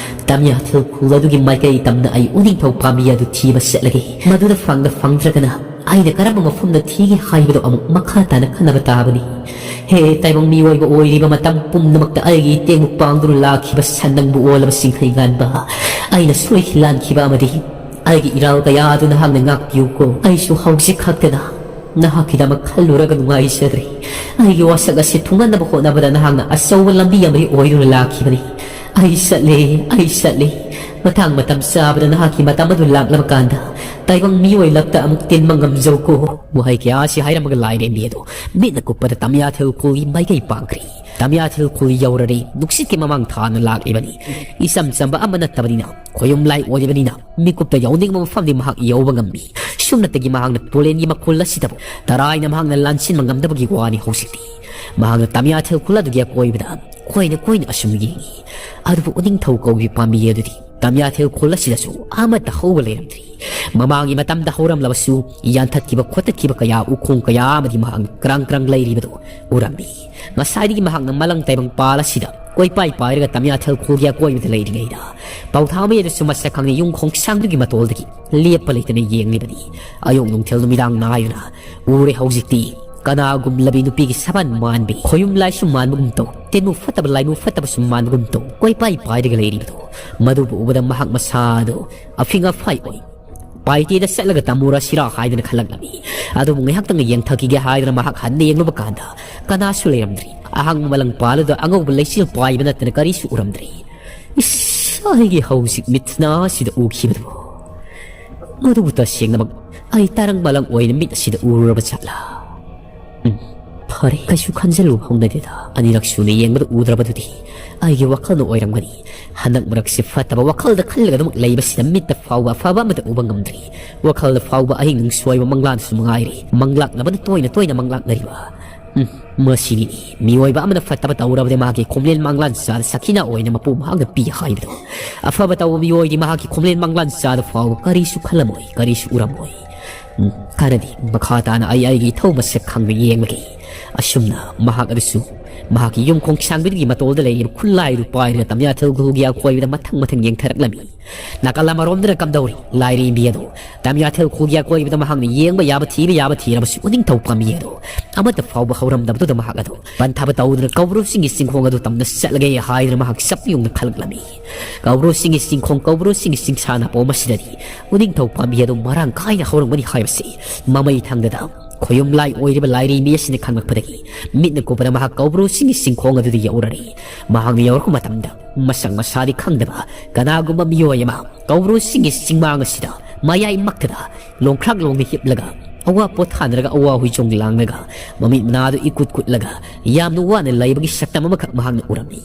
ꯇꯝꯌꯥꯊꯦꯜ ꯈꯨꯜ ꯑꯗꯨꯒꯤ ꯃꯥꯏꯀꯩ ꯇꯝꯅ ꯑꯩ ꯎꯅꯤꯡꯊꯧ ꯄꯥꯝꯕꯤ ꯑꯗꯨ ꯊꯤꯕ ꯆꯠꯂꯒꯦ꯫ ꯃꯗꯨꯗ ꯐꯪꯗ ꯐꯪꯗ꯭ꯔꯒꯅ ꯑꯩꯅ ꯀꯔꯝꯕ ꯃꯐꯝꯗ ꯊꯤꯒꯦ ꯍꯥꯏꯕꯗꯨ ꯑꯃꯨꯛ ꯃꯈꯥ ꯇꯥꯅ ꯈꯟꯅꯕ ꯇꯥꯕꯅꯤ꯫ ꯍꯦ ꯇꯥꯏꯕꯪ ꯃꯤꯑꯣꯏꯕ ꯑꯣꯏꯔꯤꯕ ꯃꯇꯝ ꯄꯨꯝꯅꯃꯛꯇ ꯑꯩꯒꯤ ꯏꯇꯦꯡꯕꯨ ꯄꯥꯡꯗꯨꯅ ꯂꯥꯛꯈꯤꯕ ꯁꯟꯗꯪꯕꯨ ꯑꯣꯜꯂꯕ ꯆꯤꯡꯈꯩ ꯉꯥꯟꯕ, ꯑꯩꯅ ꯁꯣꯏꯈꯤ ꯂꯥꯟꯈꯤꯕ ꯑꯃꯗꯤ ꯑꯩꯒꯤ ꯏꯔꯥꯜ ꯀꯌꯥ ꯑꯗꯨ ꯅꯍꯥꯛꯅ ꯉꯥꯛꯄꯤꯌꯨꯀꯣ꯫ ꯑꯩꯁꯨ ꯍꯧꯖꯤꯛ ꯈꯛꯇꯗ ꯅꯍꯥꯛꯀꯤꯗꯃꯛ ꯈꯜꯂꯨꯔꯒ ꯅꯨꯡꯉꯥꯏꯖꯗ꯭ꯔꯦ꯫ ꯑꯩꯒꯤ ꯋꯥꯁꯛ ꯑꯁꯤ ꯊꯨꯡꯍꯟꯅꯕ ꯍꯣꯠꯅꯕꯗ ꯅꯍꯥꯛꯅ ꯑꯆꯧꯕ ꯂꯝꯕꯤ ꯑꯃꯗꯤ ꯑꯣꯏꯗꯨꯅ ꯂꯥꯛꯈꯤꯕꯅꯤ꯫ ꯑꯩ ꯆꯠꯂꯦ, ꯑꯩ ꯆꯠꯂꯦ꯫ ꯃꯇꯥꯡ ꯃꯇꯝ ꯆꯥꯕꯗ ꯅꯍꯥꯛꯀꯤ ꯃꯇꯝ ꯑꯗꯨ ꯂꯥꯛꯂꯕ ꯀꯥꯟꯗ ꯇꯥꯏꯕꯪ ꯃꯤꯑꯣꯏ ꯂꯛꯇ ꯑꯃꯨꯛ ꯇꯤꯟꯕ ꯉꯝꯖꯧꯀꯣ꯫ ꯋꯥꯍꯩ ꯀꯌꯥ ꯑꯁꯤ ꯍꯥꯏꯔꯝꯃꯒ ꯂꯥꯏꯔꯦꯝꯕꯤ ꯑꯗꯨ ꯃꯤꯠꯅ ꯀꯨꯞꯄꯗ ꯇꯝꯌꯥꯊꯦꯜ ꯈꯨꯜꯒꯤ ꯃꯥꯏꯀꯩ ꯄꯥꯡꯈ꯭ꯔꯦ꯫ ꯇꯝꯌꯥꯊꯦꯜ ꯈꯨꯜ ꯌꯧꯔꯔꯦ꯫ ꯅꯨꯡꯁꯤꯠꯀꯤ ꯃꯃꯥꯡ ꯊꯥꯅ ꯂꯥꯛꯂꯤꯕꯅꯤ꯫ ꯏꯆꯝ ꯆꯝꯕ ꯑꯃ ꯅꯠꯇꯕꯅꯤꯅ, ꯈꯣꯌꯨꯝ ꯂꯥꯏ ꯑꯣꯏꯔꯤꯕꯅꯤꯅ ꯃꯤꯀꯨꯞꯇ ꯌꯧꯅꯤꯡꯕ ꯃꯐꯝꯗꯤ ꯃꯍꯥꯛ ꯌꯧꯕ ꯉꯝꯃꯤ꯫ ꯁꯨꯞꯅꯇꯒꯤ ꯃꯍꯥꯛꯅ ꯇꯨꯔꯦꯟꯒꯤ ꯃꯈꯨꯜ ꯑꯁꯤꯗꯕꯨ ꯇꯔꯥꯏꯅ ꯃꯍꯥꯛꯅ ꯂꯥꯟꯁꯤꯟꯕ ꯉꯝꯗꯕꯒꯤ ꯋꯥꯅꯤ꯫ ꯍꯧꯖꯤꯛꯇꯤ ꯃꯍꯥꯛꯅ ꯇꯝꯌꯥꯊꯦꯜ ꯈꯨꯜ ꯑꯗꯨꯒꯤ ꯑꯀꯣꯏꯕꯗ ꯀꯣꯏꯅ ꯀꯣꯏꯅ ꯑꯁꯨꯝ ꯌꯦꯡꯉꯤ꯫ ꯑꯗꯨꯕꯨ ꯎꯅꯤꯡꯊꯧ ꯀꯧꯕꯤ ꯄꯥꯝꯕꯤ ꯑꯗꯨꯗꯤ ꯇꯝꯌꯥꯊꯦꯜ ꯈꯨꯜ ꯑꯁꯤꯗꯁꯨ ꯑꯃꯠꯇ ꯍꯧꯕ ꯂꯩꯔꯝꯗ꯭ꯔꯤ꯫ ꯃꯃꯥꯡꯒꯤ ꯃꯇꯝꯗ ꯍꯧꯔꯝꯂꯕꯁꯨ ꯌꯥꯟꯊꯠꯈꯤꯕ ꯈꯣꯠꯇꯠꯈꯤꯕ ꯀꯌꯥ, ꯎꯈꯣꯡ ꯀꯌꯥ ꯑꯃꯗꯤ ꯃꯍꯥꯛꯅ ꯀ꯭ꯔꯪ ꯀ꯭ꯔꯪ ꯂꯩꯔꯤꯕꯗꯨ ꯎꯔꯝꯃꯤ꯫ ꯉꯁꯥꯏꯗꯒꯤ ꯃꯍꯥꯛꯅ ꯃꯂꯪ ꯇꯥꯏꯕꯪ ꯄꯥꯜ ꯑꯁꯤꯗ ꯀꯣꯏꯄꯥꯏ ꯄꯥꯏꯔꯒ ꯇꯝꯌꯥꯊꯦꯜ ꯈꯨꯜꯒꯤ ꯑꯀꯣꯏꯕꯗ ꯂꯩꯔꯤꯉꯩꯗ ꯄꯥꯎꯊꯥꯃꯤ ꯑꯗꯨꯁꯨ ꯃꯁꯛ ꯈꯪꯅ ꯌꯨꯝ ꯈꯣꯡꯁꯥꯡꯗꯨꯒꯤ ꯃꯇꯣꯜꯗꯒꯤ ꯂꯦꯞꯄ ꯂꯩꯇꯅ ꯌꯦꯡꯂꯤꯕꯅꯤ꯫ ꯑꯌꯨꯛ ꯅꯨꯡꯊꯤꯜ ꯅꯨꯃꯤꯗꯥꯡ ꯅꯥꯏꯗꯨꯅ ꯎꯔꯦ꯫ ꯍꯧꯖꯤꯛꯇꯤ ꯀꯅꯥꯒꯨꯝꯂꯕꯤ ꯅꯨꯄꯤꯒꯤ ꯁꯕꯥꯟ ꯃꯥꯟꯕꯤ, ꯈꯣꯌꯨꯝ ꯂꯥꯏꯁꯨ ꯃꯥꯟꯕꯒꯨꯝ ꯇꯧ, ꯇꯦꯅꯨ ꯐꯠꯇꯕ ꯂꯥꯏꯃꯨ ꯐꯠꯇꯕꯁꯨ ꯃꯥꯟꯕꯒꯨꯝ ꯇꯧ, ꯀꯣꯏꯄꯥꯏ ꯄꯥꯏꯔꯒ ꯂꯩꯔꯤꯕꯗꯣ, ꯃꯗꯨꯕꯨ ꯎꯕꯗ ꯃꯍꯥꯛ ꯃꯁꯥꯗꯣ ꯑꯐꯤꯡ ꯑꯐꯥꯏ ꯑꯣꯏ꯫ ꯄꯥꯏꯇꯦꯗ ꯆꯠꯂꯒ ꯇꯝꯃꯨꯔꯁꯤꯔꯥ ꯍꯥꯏꯗꯅ ꯈꯜꯂꯛꯂꯝꯃꯤ꯫ ꯑꯗꯨꯕꯨ ꯉꯥꯏꯍꯥꯛꯇꯪ ꯌꯦꯡꯊꯈꯤꯒꯦ ꯍꯥꯏꯗꯅ ꯃꯍꯥꯛ ꯍꯟꯅ ꯌꯦꯡꯂꯨꯕ ꯀꯥꯟꯗ ꯀꯅꯥꯁꯨ ꯂꯩꯔꯝꯗ꯭ꯔꯤ꯫ ꯑꯍꯥꯡꯕ ꯃꯂꯪ ꯄꯥꯜꯂꯗ ꯑꯉꯧꯕ ꯂꯩꯆꯤꯜ ꯄꯥꯏꯕ ꯅꯠꯇꯅ ꯀꯔꯤꯁꯨ ꯎꯔꯝꯗ꯭ꯔꯤ꯫ ꯏꯁ, ꯑꯩꯒꯤ ꯍꯧꯖꯤꯛ ꯃꯤꯠꯅ ꯑꯁꯤꯗ ꯎꯈꯤꯕꯗꯨꯕꯨ, ꯃꯗꯨꯕꯨ ꯇꯁꯦꯡꯅꯃꯛ ꯑꯩ ꯇꯔꯪ ꯃꯂꯪ ꯑꯣꯏꯅ ꯃꯤꯠ ꯑꯁꯤꯗ ꯎꯔꯨꯔꯕ ꯖꯥꯠꯂꯥ? ꯎꯝ, ꯐꯔꯦ, ꯀꯩꯁꯨ ꯈꯟꯖꯜꯂꯨ ꯍꯧꯅꯗꯦꯗ꯫ ꯑꯅꯤꯔꯛ ꯁꯨꯅ ꯌꯦꯡꯕꯗ ꯎꯗ꯭ꯔꯕꯗꯨꯗꯤ ꯑꯩꯒꯤ ꯋꯥꯈꯜꯅ ꯑꯣꯏꯔꯝꯒꯅꯤ꯫ ꯍꯟꯗꯛ ꯃꯔꯛꯁꯤ ꯐꯠꯇꯕ ꯋꯥꯈꯜꯗ ꯈꯜꯂꯒ ꯑꯗꯨꯃꯛ ꯂꯩꯕꯁꯤꯗ ꯃꯤꯠꯇ ꯐꯥꯎꯕ ꯑꯐꯕ ꯑꯃꯠꯇ ꯎꯕ ꯉꯝꯗ꯭ꯔꯤ꯫ ꯋꯥꯈꯜꯗ ꯐꯥꯎꯕ ꯑꯍꯤꯡ ꯅꯨꯡꯁꯣꯏꯕ ꯃꯪꯂꯥꯟꯁꯨ ꯃꯉꯥꯏꯔꯦ꯫ ꯃꯪꯂꯥꯛꯅꯕꯅ ꯇꯣꯏꯅ ꯇꯣꯏꯅ ꯃꯪꯂꯥꯛꯅꯔꯤꯕ꯫ ꯎꯝ, ꯃꯁꯤꯅꯤ꯫ ꯃꯤꯑꯣꯏꯕ ꯑꯃꯅ ꯐꯠꯇꯕ ꯇꯧꯔꯕꯗꯤ ꯃꯥꯒꯤ ꯈꯣꯝꯂꯦꯟ ꯃꯪꯂꯥꯟ ꯆꯥꯗ ꯁꯈꯤꯅ ꯑꯣꯏꯅ ꯃꯄꯨ ꯃꯍꯥꯛꯅ ꯄꯤ ꯍꯥꯏꯕꯗꯣ꯫ ꯑꯐꯕ ꯇꯧꯕ ꯃꯤꯑꯣꯏꯗꯤ ꯃꯍꯥꯛꯀꯤ ꯈꯣꯝꯂꯦꯟ ꯃꯪꯂꯥꯟ ꯆꯥꯗ ꯐꯥꯎꯕ ꯀꯔꯤꯁꯨ ꯈꯜꯂꯝꯃꯣꯏ, ꯀꯔꯤꯁꯨ ꯎꯔꯝꯃꯣꯏ꯫ ꯎꯝ, ꯈꯔꯗꯤ ꯃꯈꯥ ꯇꯥꯅ ꯑꯩ ꯑꯩꯒꯤ ꯏꯊꯧ ꯃꯁꯛ ꯈꯪꯅ ꯌꯦꯡꯂꯒꯦ꯫ ꯑꯁꯨꯝꯅ ꯃꯍꯥꯛ ꯑꯗꯨꯁꯨ ꯃꯍꯥꯛꯀꯤ ꯌꯨꯝ ꯈꯣꯡꯁꯥꯡꯕꯤꯗꯨꯒꯤ ꯃꯇꯣꯜꯗ ꯂꯩꯔꯤꯕ ꯈꯨꯠꯂꯥꯏꯗꯨ ꯄꯥꯏꯔꯒ ꯇꯝꯌꯥꯊꯦꯜ ꯈꯨꯜꯒꯤ ꯑꯀꯣꯏꯕꯗ ꯃꯊꯪ ꯃꯊꯪ ꯌꯦꯡꯊꯔꯛꯂꯝꯃꯤ꯫ ꯅꯥꯀꯜ ꯑꯃꯔꯣꯝꯗꯅ ꯀꯝꯗꯧꯔꯤ? ꯂꯥꯏꯔꯦꯝꯕꯤ ꯑꯗꯨ ꯇꯝꯌꯥꯊꯦꯜ ꯈꯨꯜꯒꯤ ꯑꯀꯣꯏꯕꯗ ꯃꯍꯥꯛꯅ ꯌꯦꯡꯕ ꯌꯥꯕ ꯊꯤꯕ ꯌꯥꯕ ꯊꯤꯔꯕꯁꯨ ꯎꯅꯤꯡꯊꯧ ꯄꯥꯝꯕꯤ ꯑꯗꯨ ꯑꯃꯠꯇ ꯐꯥꯎꯕ ꯍꯧꯔꯝꯗꯕꯗꯨꯗ ꯃꯍꯥꯛ ꯑꯗꯨ ꯄꯟꯊꯕ ꯇꯧꯗꯨꯅ ꯀꯧꯕ꯭ꯔꯨ ꯆꯤꯡꯒꯤ ꯆꯤꯡꯈꯣꯡ ꯑꯗꯨ ꯇꯝꯅ ꯆꯠꯂꯒꯦ ꯍꯥꯏꯗꯨꯅ ꯃꯍꯥꯛ ꯆꯞ ꯌꯨꯡꯅ ꯈꯜꯂꯛꯂꯝꯃꯤ꯫ ꯀꯧꯕ꯭ꯔꯨ ꯆꯤꯡꯒꯤ ꯆꯤꯡꯈꯣꯡ, ꯀꯧꯕ꯭ꯔꯨ ꯆꯤꯡꯒꯤ ꯆꯤꯡꯁꯥ ꯅꯥꯄꯣꯝ ꯑꯁꯤꯗꯗꯤ ꯎꯅꯤꯡꯊꯧ ꯄꯥꯝꯕꯤ ꯑꯗꯨ ꯃꯔꯥꯡ ꯀꯥꯏꯅ ꯍꯧꯔꯝꯒꯅꯤ ꯍꯥꯏꯕꯁꯤ ꯃꯃꯩ ꯊꯪꯗꯗ ꯈꯣꯌꯨꯝ ꯂꯥꯏ ꯑꯣꯏꯔꯤꯕ ꯂꯥꯏꯔꯦꯝꯕꯤ ꯑꯁꯤꯅ ꯈꯪꯂꯛꯄꯗꯒꯤ ꯃꯤꯠꯅ ꯀꯨꯞꯄꯗ ꯃꯍꯥꯛ ꯀꯧꯕ꯭ꯔꯨ ꯆꯤꯡꯒꯤ ꯆꯤꯡꯈꯣꯡ ꯑꯗꯨꯗ ꯌꯧꯔꯔꯤ꯫ ꯃꯍꯥꯛꯅ ꯌꯧꯔꯛꯄ ꯃꯇꯝꯗ ꯃꯁꯛ ꯃꯁꯥꯗꯤ ꯈꯪꯗꯕ ꯀꯅꯥꯒꯨꯝꯕ ꯃꯤꯑꯣꯏ ꯑꯃ ꯀꯧꯕ꯭ꯔꯨ ꯆꯤꯡꯒꯤ ꯆꯤꯡꯃꯥꯡ ꯑꯁꯤꯗ ꯃꯌꯥꯏꯃꯛꯇꯗ ꯂꯣꯡꯈ꯭ꯔꯥꯛ ꯂꯣꯡꯅ ꯍꯤꯞꯂꯒ ꯑꯋꯥ ꯄꯣꯊꯥꯅꯔꯒ ꯑꯋꯥ ꯍꯨꯏꯖꯣꯡ ꯂꯥꯡꯂꯒ ꯃꯃꯤꯠ ꯃꯅꯥꯗꯨ ꯏꯀꯨꯠ ꯀꯨꯠꯂꯒ ꯌꯥꯝꯅ ꯋꯥꯅ ꯂꯩꯕꯒꯤ ꯁꯛꯇꯝ ꯑꯃꯈꯛ ꯃꯍꯥꯛꯅ ꯎꯔꯝꯃꯤ꯫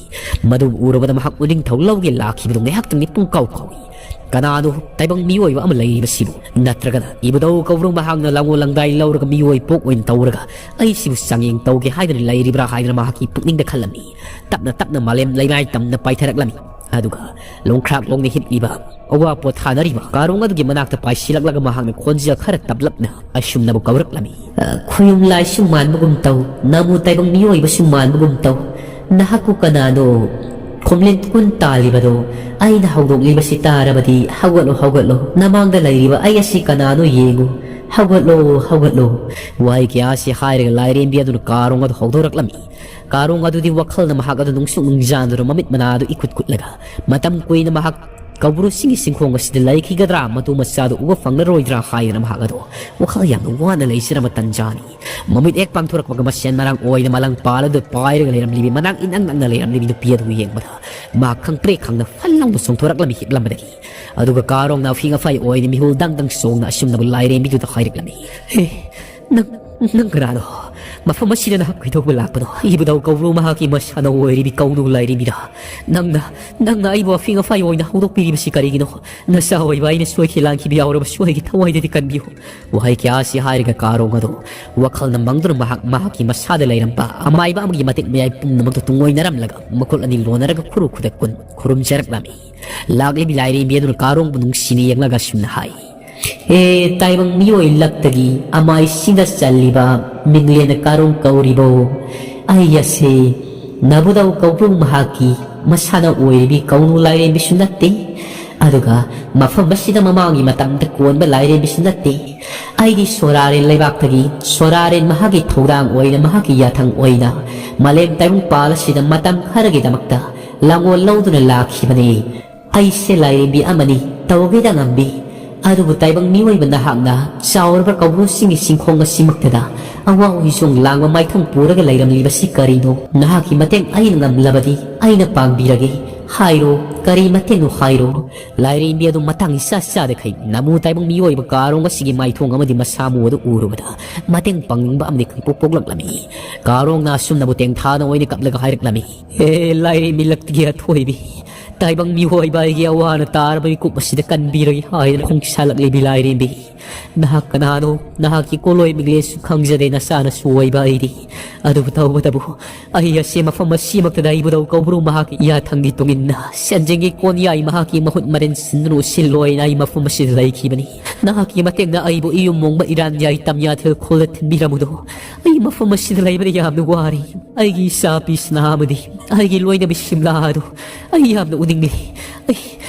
ꯃꯗꯨꯕꯨ ꯎꯔꯕꯗ ꯃꯍꯥꯛ ꯎꯅꯤꯡꯊꯧ ꯂꯧꯒꯦ ꯂꯥꯛꯈꯤꯕꯗꯨ ꯉꯥꯏꯍꯥꯛꯇꯪꯗꯤ ꯄꯨꯡꯀꯥꯎ ꯀꯥꯎꯏ꯫ ꯀꯅꯥꯅꯣ ꯇꯥꯏꯕꯪ ꯃꯤꯑꯣꯏꯕ ꯑꯃ ꯂꯩꯔꯤꯕꯁꯤꯕꯨ? ꯅꯠꯇ꯭ꯔꯒꯅ ꯏꯕꯨꯙꯧ ꯀꯧꯕ꯭ꯔꯨ ꯃꯍꯥꯛꯅ ꯂꯥꯡꯒꯣꯜ ꯂꯪꯗꯥꯏ ꯂꯧꯔꯒ ꯃꯤꯑꯣꯏ ꯄꯣꯛ ꯑꯣꯏꯅ ꯇꯧꯔꯒ ꯑꯩꯁꯤꯕꯨ ꯆꯥꯡꯌꯦꯡ ꯇꯧꯒꯦ ꯍꯥꯏꯗꯅ ꯂꯩꯔꯤꯕ꯭ꯔꯥ ꯍꯥꯏꯗꯅ ꯃꯍꯥꯛꯀꯤ ꯄꯨꯛꯅꯤꯡꯗ ꯈꯜꯂꯝꯃꯤ꯫ ꯇꯞꯅ ꯇꯞꯅ ꯃꯥꯂꯦꯝ ꯂꯩꯃꯥꯏ ꯇꯝꯅ ꯄꯥꯏꯊꯔꯛꯂꯝꯃꯤ꯫ ꯑꯗꯨꯒ ꯂꯣꯡꯈ꯭ꯔꯥꯛ ꯂꯣꯡꯅ ꯍꯤꯞꯂꯤꯕ ꯑꯋꯥ ꯄꯣꯊꯥꯅꯔꯤꯕ ꯀꯥꯔꯣꯡ ꯑꯗꯨꯒꯤ ꯃꯅꯥꯛꯇ ꯄꯥꯏꯁꯤꯜꯂꯛꯂꯒ ꯃꯍꯥꯛꯅ ꯈꯣꯟꯖꯦꯜ ꯈꯔ ꯇꯞꯂꯞꯅ ꯑꯁꯨꯝꯅꯕꯨ ꯀꯧꯔꯛꯂꯝꯃꯤ꯫ "ꯑ, ꯈꯣꯌꯨꯝ ꯂꯥꯏꯁꯨ ꯃꯥꯟꯕꯒꯨꯝ ꯇꯧ, ꯅꯥꯃꯨ ꯇꯥꯏꯕꯪ ꯃꯤꯑꯣꯏꯕꯁꯨ ꯃꯥꯟꯕꯒꯨꯝ ꯇꯧ꯫ ꯅꯍꯥꯛꯄꯨ ꯀꯅꯥꯅꯣ? ꯈꯣꯝꯂꯦꯟ ꯀꯨꯟ ꯇꯥꯜꯂꯤꯕꯗꯣ ꯑꯩꯅ ꯍꯧꯗꯣꯛꯂꯤꯕꯁꯤ ꯇꯥꯔꯕꯗꯤ ꯍꯧꯒꯠꯂꯣ, ꯍꯧꯒꯠꯂꯣ꯫ ꯅꯃꯥꯡꯗ ꯂꯩꯔꯤꯕ ꯑꯩ ꯑꯁꯤ ꯀꯅꯥꯅꯣ ꯌꯦꯡꯉꯨ꯫ "ꯍꯧꯒꯠꯂꯣ, ꯍꯧꯒꯠꯂꯣ!" ꯋꯥꯍꯩ ꯀꯌꯥ ꯑꯁꯤ ꯍꯥꯏꯔꯒ ꯂꯥꯏꯔꯦꯝꯕꯤ ꯑꯗꯨꯅ ꯀꯥꯔꯣꯡ ꯑꯗꯨ ꯍꯧꯗꯣꯔꯛꯂꯝꯃꯤ꯫ ꯀꯥꯔꯣꯡ ꯑꯗꯨꯗꯤ ꯋꯥꯈꯜꯅ ꯃꯍꯥꯛ ꯑꯗꯨ ꯅꯨꯡꯁꯨꯛ ꯅꯨꯡꯖꯥꯟꯗꯨꯅ ꯃꯃꯤꯠ ꯃꯅꯥ ꯑꯗꯨ ꯏꯀꯨꯠ ꯀꯨꯠꯂꯒ, ꯃꯇꯝ ꯀꯨꯏꯅ ꯃꯍꯥꯛ ꯀꯧꯕ꯭ꯔꯨ ꯆꯤꯡꯒꯤ ꯆꯤꯡꯈꯣꯡ ꯑꯁꯤꯗ ꯂꯩꯈꯤꯒꯗ꯭ꯔꯥ, ꯃꯇꯨ ꯃꯆꯥꯗꯨ ꯎꯕ ꯐꯪꯂꯔꯣꯏꯗ꯭ꯔꯥ ꯍꯥꯏꯗꯅ ꯃꯍꯥꯛ ꯑꯗꯨ ꯋꯥꯈꯜ ꯌꯥꯝꯅ ꯋꯥꯅ ꯂꯩꯖꯔꯝꯕ ꯇꯟꯖꯥꯅꯤ꯫ ꯃꯃꯤꯠ ꯍꯦꯛ ꯄꯥꯡꯊꯣꯔꯛꯄꯒ ꯃꯁꯦꯟ ꯃꯔꯥꯡ ꯑꯣꯏꯅ ꯃꯂꯪ ꯄꯥꯜꯂꯗꯨ ꯄꯥꯏꯔꯒ ꯂꯩꯔꯝꯂꯤꯕꯤ, ꯃꯅꯥꯛ ꯏꯅꯛ ꯅꯛꯅ ꯂꯩꯔꯝꯂꯤꯕꯤ ꯅꯨꯄꯤ ꯑꯗꯨ ꯌꯦꯡꯕꯗ ꯃꯍꯥꯛ ꯈꯪꯄ꯭ꯔꯦꯛ ꯈꯪꯅ ꯐꯟ ꯂꯥꯎꯅ ꯆꯣꯡꯊꯣꯔꯛꯂꯝꯃꯤ ꯍꯤꯞꯂꯝꯕꯗꯒꯤ꯫ ꯑꯗꯨꯒ ꯀꯥꯔꯣꯡꯅ ꯑꯐꯤꯡ ꯑꯐꯥꯏ ꯑꯣꯏꯅ ꯃꯤꯍꯨꯜ ꯗꯪ ꯗꯪ ꯆꯣꯡꯅ ꯑꯁꯨꯝꯅꯕꯨ ꯂꯥꯏꯔꯦꯝꯕꯤꯗꯨꯗ ꯍꯥꯏꯔꯛꯂꯝꯃꯤ꯫ "ꯍꯦ, ꯅꯪ, ꯅꯪ ꯀꯅꯥꯅꯣ? ꯃꯐꯝ ꯑꯁꯤꯗ ꯅꯍꯥꯛ ꯀꯩꯗꯧꯕ ꯂꯥꯛꯄꯅꯣ? ꯏꯕꯨꯙꯧ ꯀꯧꯕ꯭ꯔꯨ ꯃꯍꯥꯛꯀꯤ ꯃꯁꯥꯅ ꯑꯣꯏꯔꯤꯕꯤ ꯀꯧꯅꯨ ꯂꯥꯏꯔꯦꯝꯕꯤꯔ? ꯅꯪꯅ, ꯅꯪꯅ ꯑꯩꯕꯨ ꯑꯐꯤꯡ ꯑꯐꯥꯏ ꯑꯣꯏꯅ ꯍꯧꯗꯣꯛꯄꯤꯔꯤꯕꯁꯤ ꯀꯔꯤꯒꯤꯅꯣ? ꯅꯆꯥ ꯑꯣꯏꯕ ꯑꯩꯅ ꯁꯣꯏꯈꯤ ꯂꯥꯟꯈꯤꯕ ꯌꯥꯎꯔꯕꯁꯨ ꯑꯩꯒꯤ ꯊꯋꯥꯏꯗꯗꯤ ꯀꯟꯕꯤꯌꯨ꯫" ꯋꯥꯍꯩ ꯀꯌꯥ ꯑꯁꯤ ꯍꯥꯏꯔꯒ ꯀꯥꯔꯣꯡ ꯑꯗꯨ ꯋꯥꯈꯜꯅ ꯃꯪꯗꯨꯅ ꯃꯍꯥꯛ ꯃꯍꯥꯛꯀꯤ ꯃꯁꯥꯗ ꯂꯩꯔꯝꯕ ꯑꯃꯥꯏꯕ ꯑꯃꯒꯤ ꯃꯇꯤꯛ ꯃꯌꯥꯏ ꯄꯨꯝꯅꯃꯛꯇ ꯇꯨꯡꯑꯣꯏꯅꯔꯝꯂꯒ ꯃꯈꯨꯠ ꯑꯅꯤ ꯂꯣꯟꯅꯔꯒ ꯈꯨꯔꯨ ꯈꯨꯗꯛ ꯀꯨꯟ ꯈꯨꯔꯨꯝꯖꯔꯛꯂꯝꯃꯤ꯫ ꯂꯥꯛꯂꯤꯕꯤ ꯂꯥꯏꯔꯦꯝꯕꯤ ꯑꯗꯨꯅ ꯀꯥꯔꯣꯡꯕꯨ ꯅꯨꯡꯁꯤꯅ ꯌꯦꯡꯂꯒ ꯑꯁꯨꯝꯅ ꯍꯥꯏ, "ꯍꯦ ꯇꯥꯏꯕꯪ ꯃꯤꯑꯣꯏ ꯂꯛꯇꯒꯤ ꯑꯃꯥꯏꯁꯤꯡꯗ ꯆꯜꯂꯤꯕ ꯃꯤꯡꯂꯦꯟꯅ ꯀꯥꯔꯣꯡ ꯀꯧꯔꯤꯕꯣ? ꯑꯩ ꯑꯁꯦ ꯅꯕꯨꯙꯧ ꯀꯧꯕ꯭ꯔꯨ ꯃꯍꯥꯛꯀꯤ ꯃꯁꯥꯅ ꯑꯣꯏꯔꯤꯕꯤ ꯀꯧꯅꯨ ꯂꯥꯏꯔꯦꯝꯕꯤꯁꯨ ꯅꯠꯇꯦ, ꯑꯗꯨꯒ ꯃꯐꯝ ꯑꯁꯤꯗ ꯃꯃꯥꯡꯒꯤ ꯃꯇꯝꯗ ꯀꯣꯟꯕ ꯂꯥꯏꯔꯦꯝꯕꯤꯁꯨ ꯅꯠꯇꯦ꯫ ꯑꯩꯗꯤ ꯁꯣꯔꯥꯔꯦꯟ ꯂꯩꯕꯥꯛꯇꯒꯤ, ꯁꯣꯔꯥꯔꯦꯟ ꯃꯍꯥꯛꯀꯤ ꯊꯧꯗꯥꯡ ꯑꯣꯏꯅ, ꯃꯍꯥꯛꯀꯤ ꯌꯥꯊꯪ ꯑꯣꯏꯅ ꯃꯥꯂꯦꯝ ꯇꯥꯏꯕꯪꯄꯥꯜ ꯑꯁꯤꯗ ꯃꯇꯝ ꯈꯔꯒꯤꯗꯃꯛꯇ ꯂꯥꯡꯑꯣꯜ ꯂꯧꯗꯨꯅ ꯂꯥꯛꯈꯤꯕꯅꯤ꯫ ꯑꯩꯁꯦ ꯂꯥꯏꯔꯦꯝꯕꯤ ꯑꯃꯅꯤ, ꯇꯧꯒꯦꯗ ꯉꯝꯕꯤ꯫ ꯑꯗꯨꯕꯨ ꯇꯥꯏꯕꯪ ꯃꯤꯑꯣꯏꯕ ꯅꯍꯥꯛꯅ ꯆꯥꯎꯔꯕ ꯀꯧꯕ꯭ꯔꯨ ꯆꯤꯡꯒꯤ ꯆꯤꯡꯈꯣꯡ ꯑꯁꯤꯃꯛꯇꯗ ꯑꯋꯥ ꯍꯣꯏꯖꯣꯡ ꯂꯥꯡꯕ ꯃꯥꯏꯊꯣꯡ ꯄꯨꯔꯒ ꯂꯩꯔꯝꯂꯤꯕꯁꯤ ꯀꯔꯤꯅꯣ? ꯅꯍꯥꯛꯀꯤ ꯃꯇꯦꯡ ꯑꯩꯅ ꯉꯝꯂꯕꯗꯤ ꯑꯩꯅ ꯄꯥꯡꯕꯤꯔꯒꯦ꯫ ꯍꯥꯏꯔꯣ, ꯀꯔꯤ ꯃꯇꯦꯡꯅꯣ ꯍꯥꯏꯔꯣ?" ꯂꯥꯏꯔꯦꯝꯕꯤ ꯑꯗꯨ ꯃꯇꯥꯡ ꯏꯆꯥ ꯆꯥꯗꯈꯩ ꯅꯃꯨ ꯇꯥꯏꯕꯪ ꯃꯤꯑꯣꯏꯕ ꯀꯥꯔꯣꯡ ꯑꯁꯤꯒꯤ ꯃꯥꯏꯊꯣꯡ ꯑꯃꯗꯤ ꯃꯁꯥ ꯃꯎ ꯑꯗꯨ ꯎꯔꯨꯕꯗ ꯃꯇꯦꯡ ꯄꯥꯡꯅꯤꯡꯕ ꯑꯃꯗꯤ ꯈꯪꯄꯣꯛ ꯄꯣꯛꯂꯛꯂꯝꯃꯤ꯫ ꯀꯥꯔꯣꯡꯅ ꯑꯁꯨꯝꯅꯕꯨ ꯇꯦꯡꯊꯥꯅ ꯑꯣꯏꯅ ꯀꯞꯂꯒ ꯍꯥꯏꯔꯛꯂꯝꯃꯤ꯫ "ꯍꯦ ꯂꯥꯏꯔꯦꯝꯕꯤ ꯂꯛꯇꯒꯤ ꯑꯊꯣꯏꯕꯤ, ꯇꯥꯏꯕꯪ ꯃꯤꯑꯣꯏꯕ ꯑꯩꯒꯤ ꯑꯋꯥꯅ ꯇꯥꯔꯕ ꯃꯤꯀꯨꯞ ꯑꯁꯤꯗ ꯀꯟꯕꯤꯔꯒꯦ ꯍꯥꯏꯗꯅ ꯈꯣꯡꯁꯥꯜꯂꯛꯂꯤꯕꯤ ꯂꯥꯏꯔꯦꯝꯕꯤ, ꯅꯍꯥꯛ ꯀꯅꯥꯅꯣ? ꯅꯍꯥꯛꯀꯤ ꯀꯣꯂꯣꯏ ꯃꯤꯡꯂꯦꯟꯁꯨ ꯈꯪꯖꯗꯦ, ꯅꯆꯥꯅꯁꯨ ꯑꯣꯏꯕ ꯑꯩꯗꯤ꯫ ꯑꯗꯨꯕꯨ ꯇꯧꯕꯇꯕꯨ ꯑꯩ ꯑꯁꯤ ꯃꯐꯝ ꯑꯁꯤꯃꯛꯇꯗ ꯏꯕꯨꯙꯧ ꯀꯧꯕ꯭ꯔꯨ ꯃꯍꯥꯛꯀꯤ ꯌꯥꯊꯪꯒꯤ ꯇꯨꯡꯏꯟꯅ ꯁꯦꯟꯖꯦꯡꯒꯤ ꯀꯣꯟꯌꯥꯏ ꯃꯍꯥꯛꯀꯤ ꯃꯍꯨꯠ ꯃꯔꯦꯟ ꯁꯤꯟꯗꯨꯅ ꯎꯁꯤꯜꯂꯣꯏꯅ ꯑꯩ ꯃꯐꯝ ꯑꯁꯤꯗ ꯂꯩꯈꯤꯕꯅꯤ꯫ ꯅꯍꯥꯛꯀꯤ ꯃꯇꯦꯡꯅ ꯑꯩꯕꯨ ꯏꯌꯨꯝ ꯃꯣꯡꯕ ꯏꯔꯥꯟꯌꯥꯏ ꯇꯝꯌꯥꯊꯦꯜ ꯈꯨꯜꯗ ꯊꯤꯟꯕꯤꯔꯝꯕꯗꯣ ꯑꯩ ꯃꯐꯝ ꯑꯁꯤꯗ ꯂꯩꯕꯗ ꯌꯥꯝꯅ ꯋꯥꯔꯦ꯫ ꯑꯩꯒꯤ ꯏꯆꯥ ꯄꯤꯁꯅꯥ ꯑꯃꯗꯤ ꯑꯩꯒꯤ ꯂꯣꯏꯅꯕꯤ ꯁꯤꯝꯂꯥ ꯑꯗꯨ ꯑꯩ ꯌꯥꯝꯅ ꯎꯅꯤꯡꯂꯤ꯫ ꯑꯩ,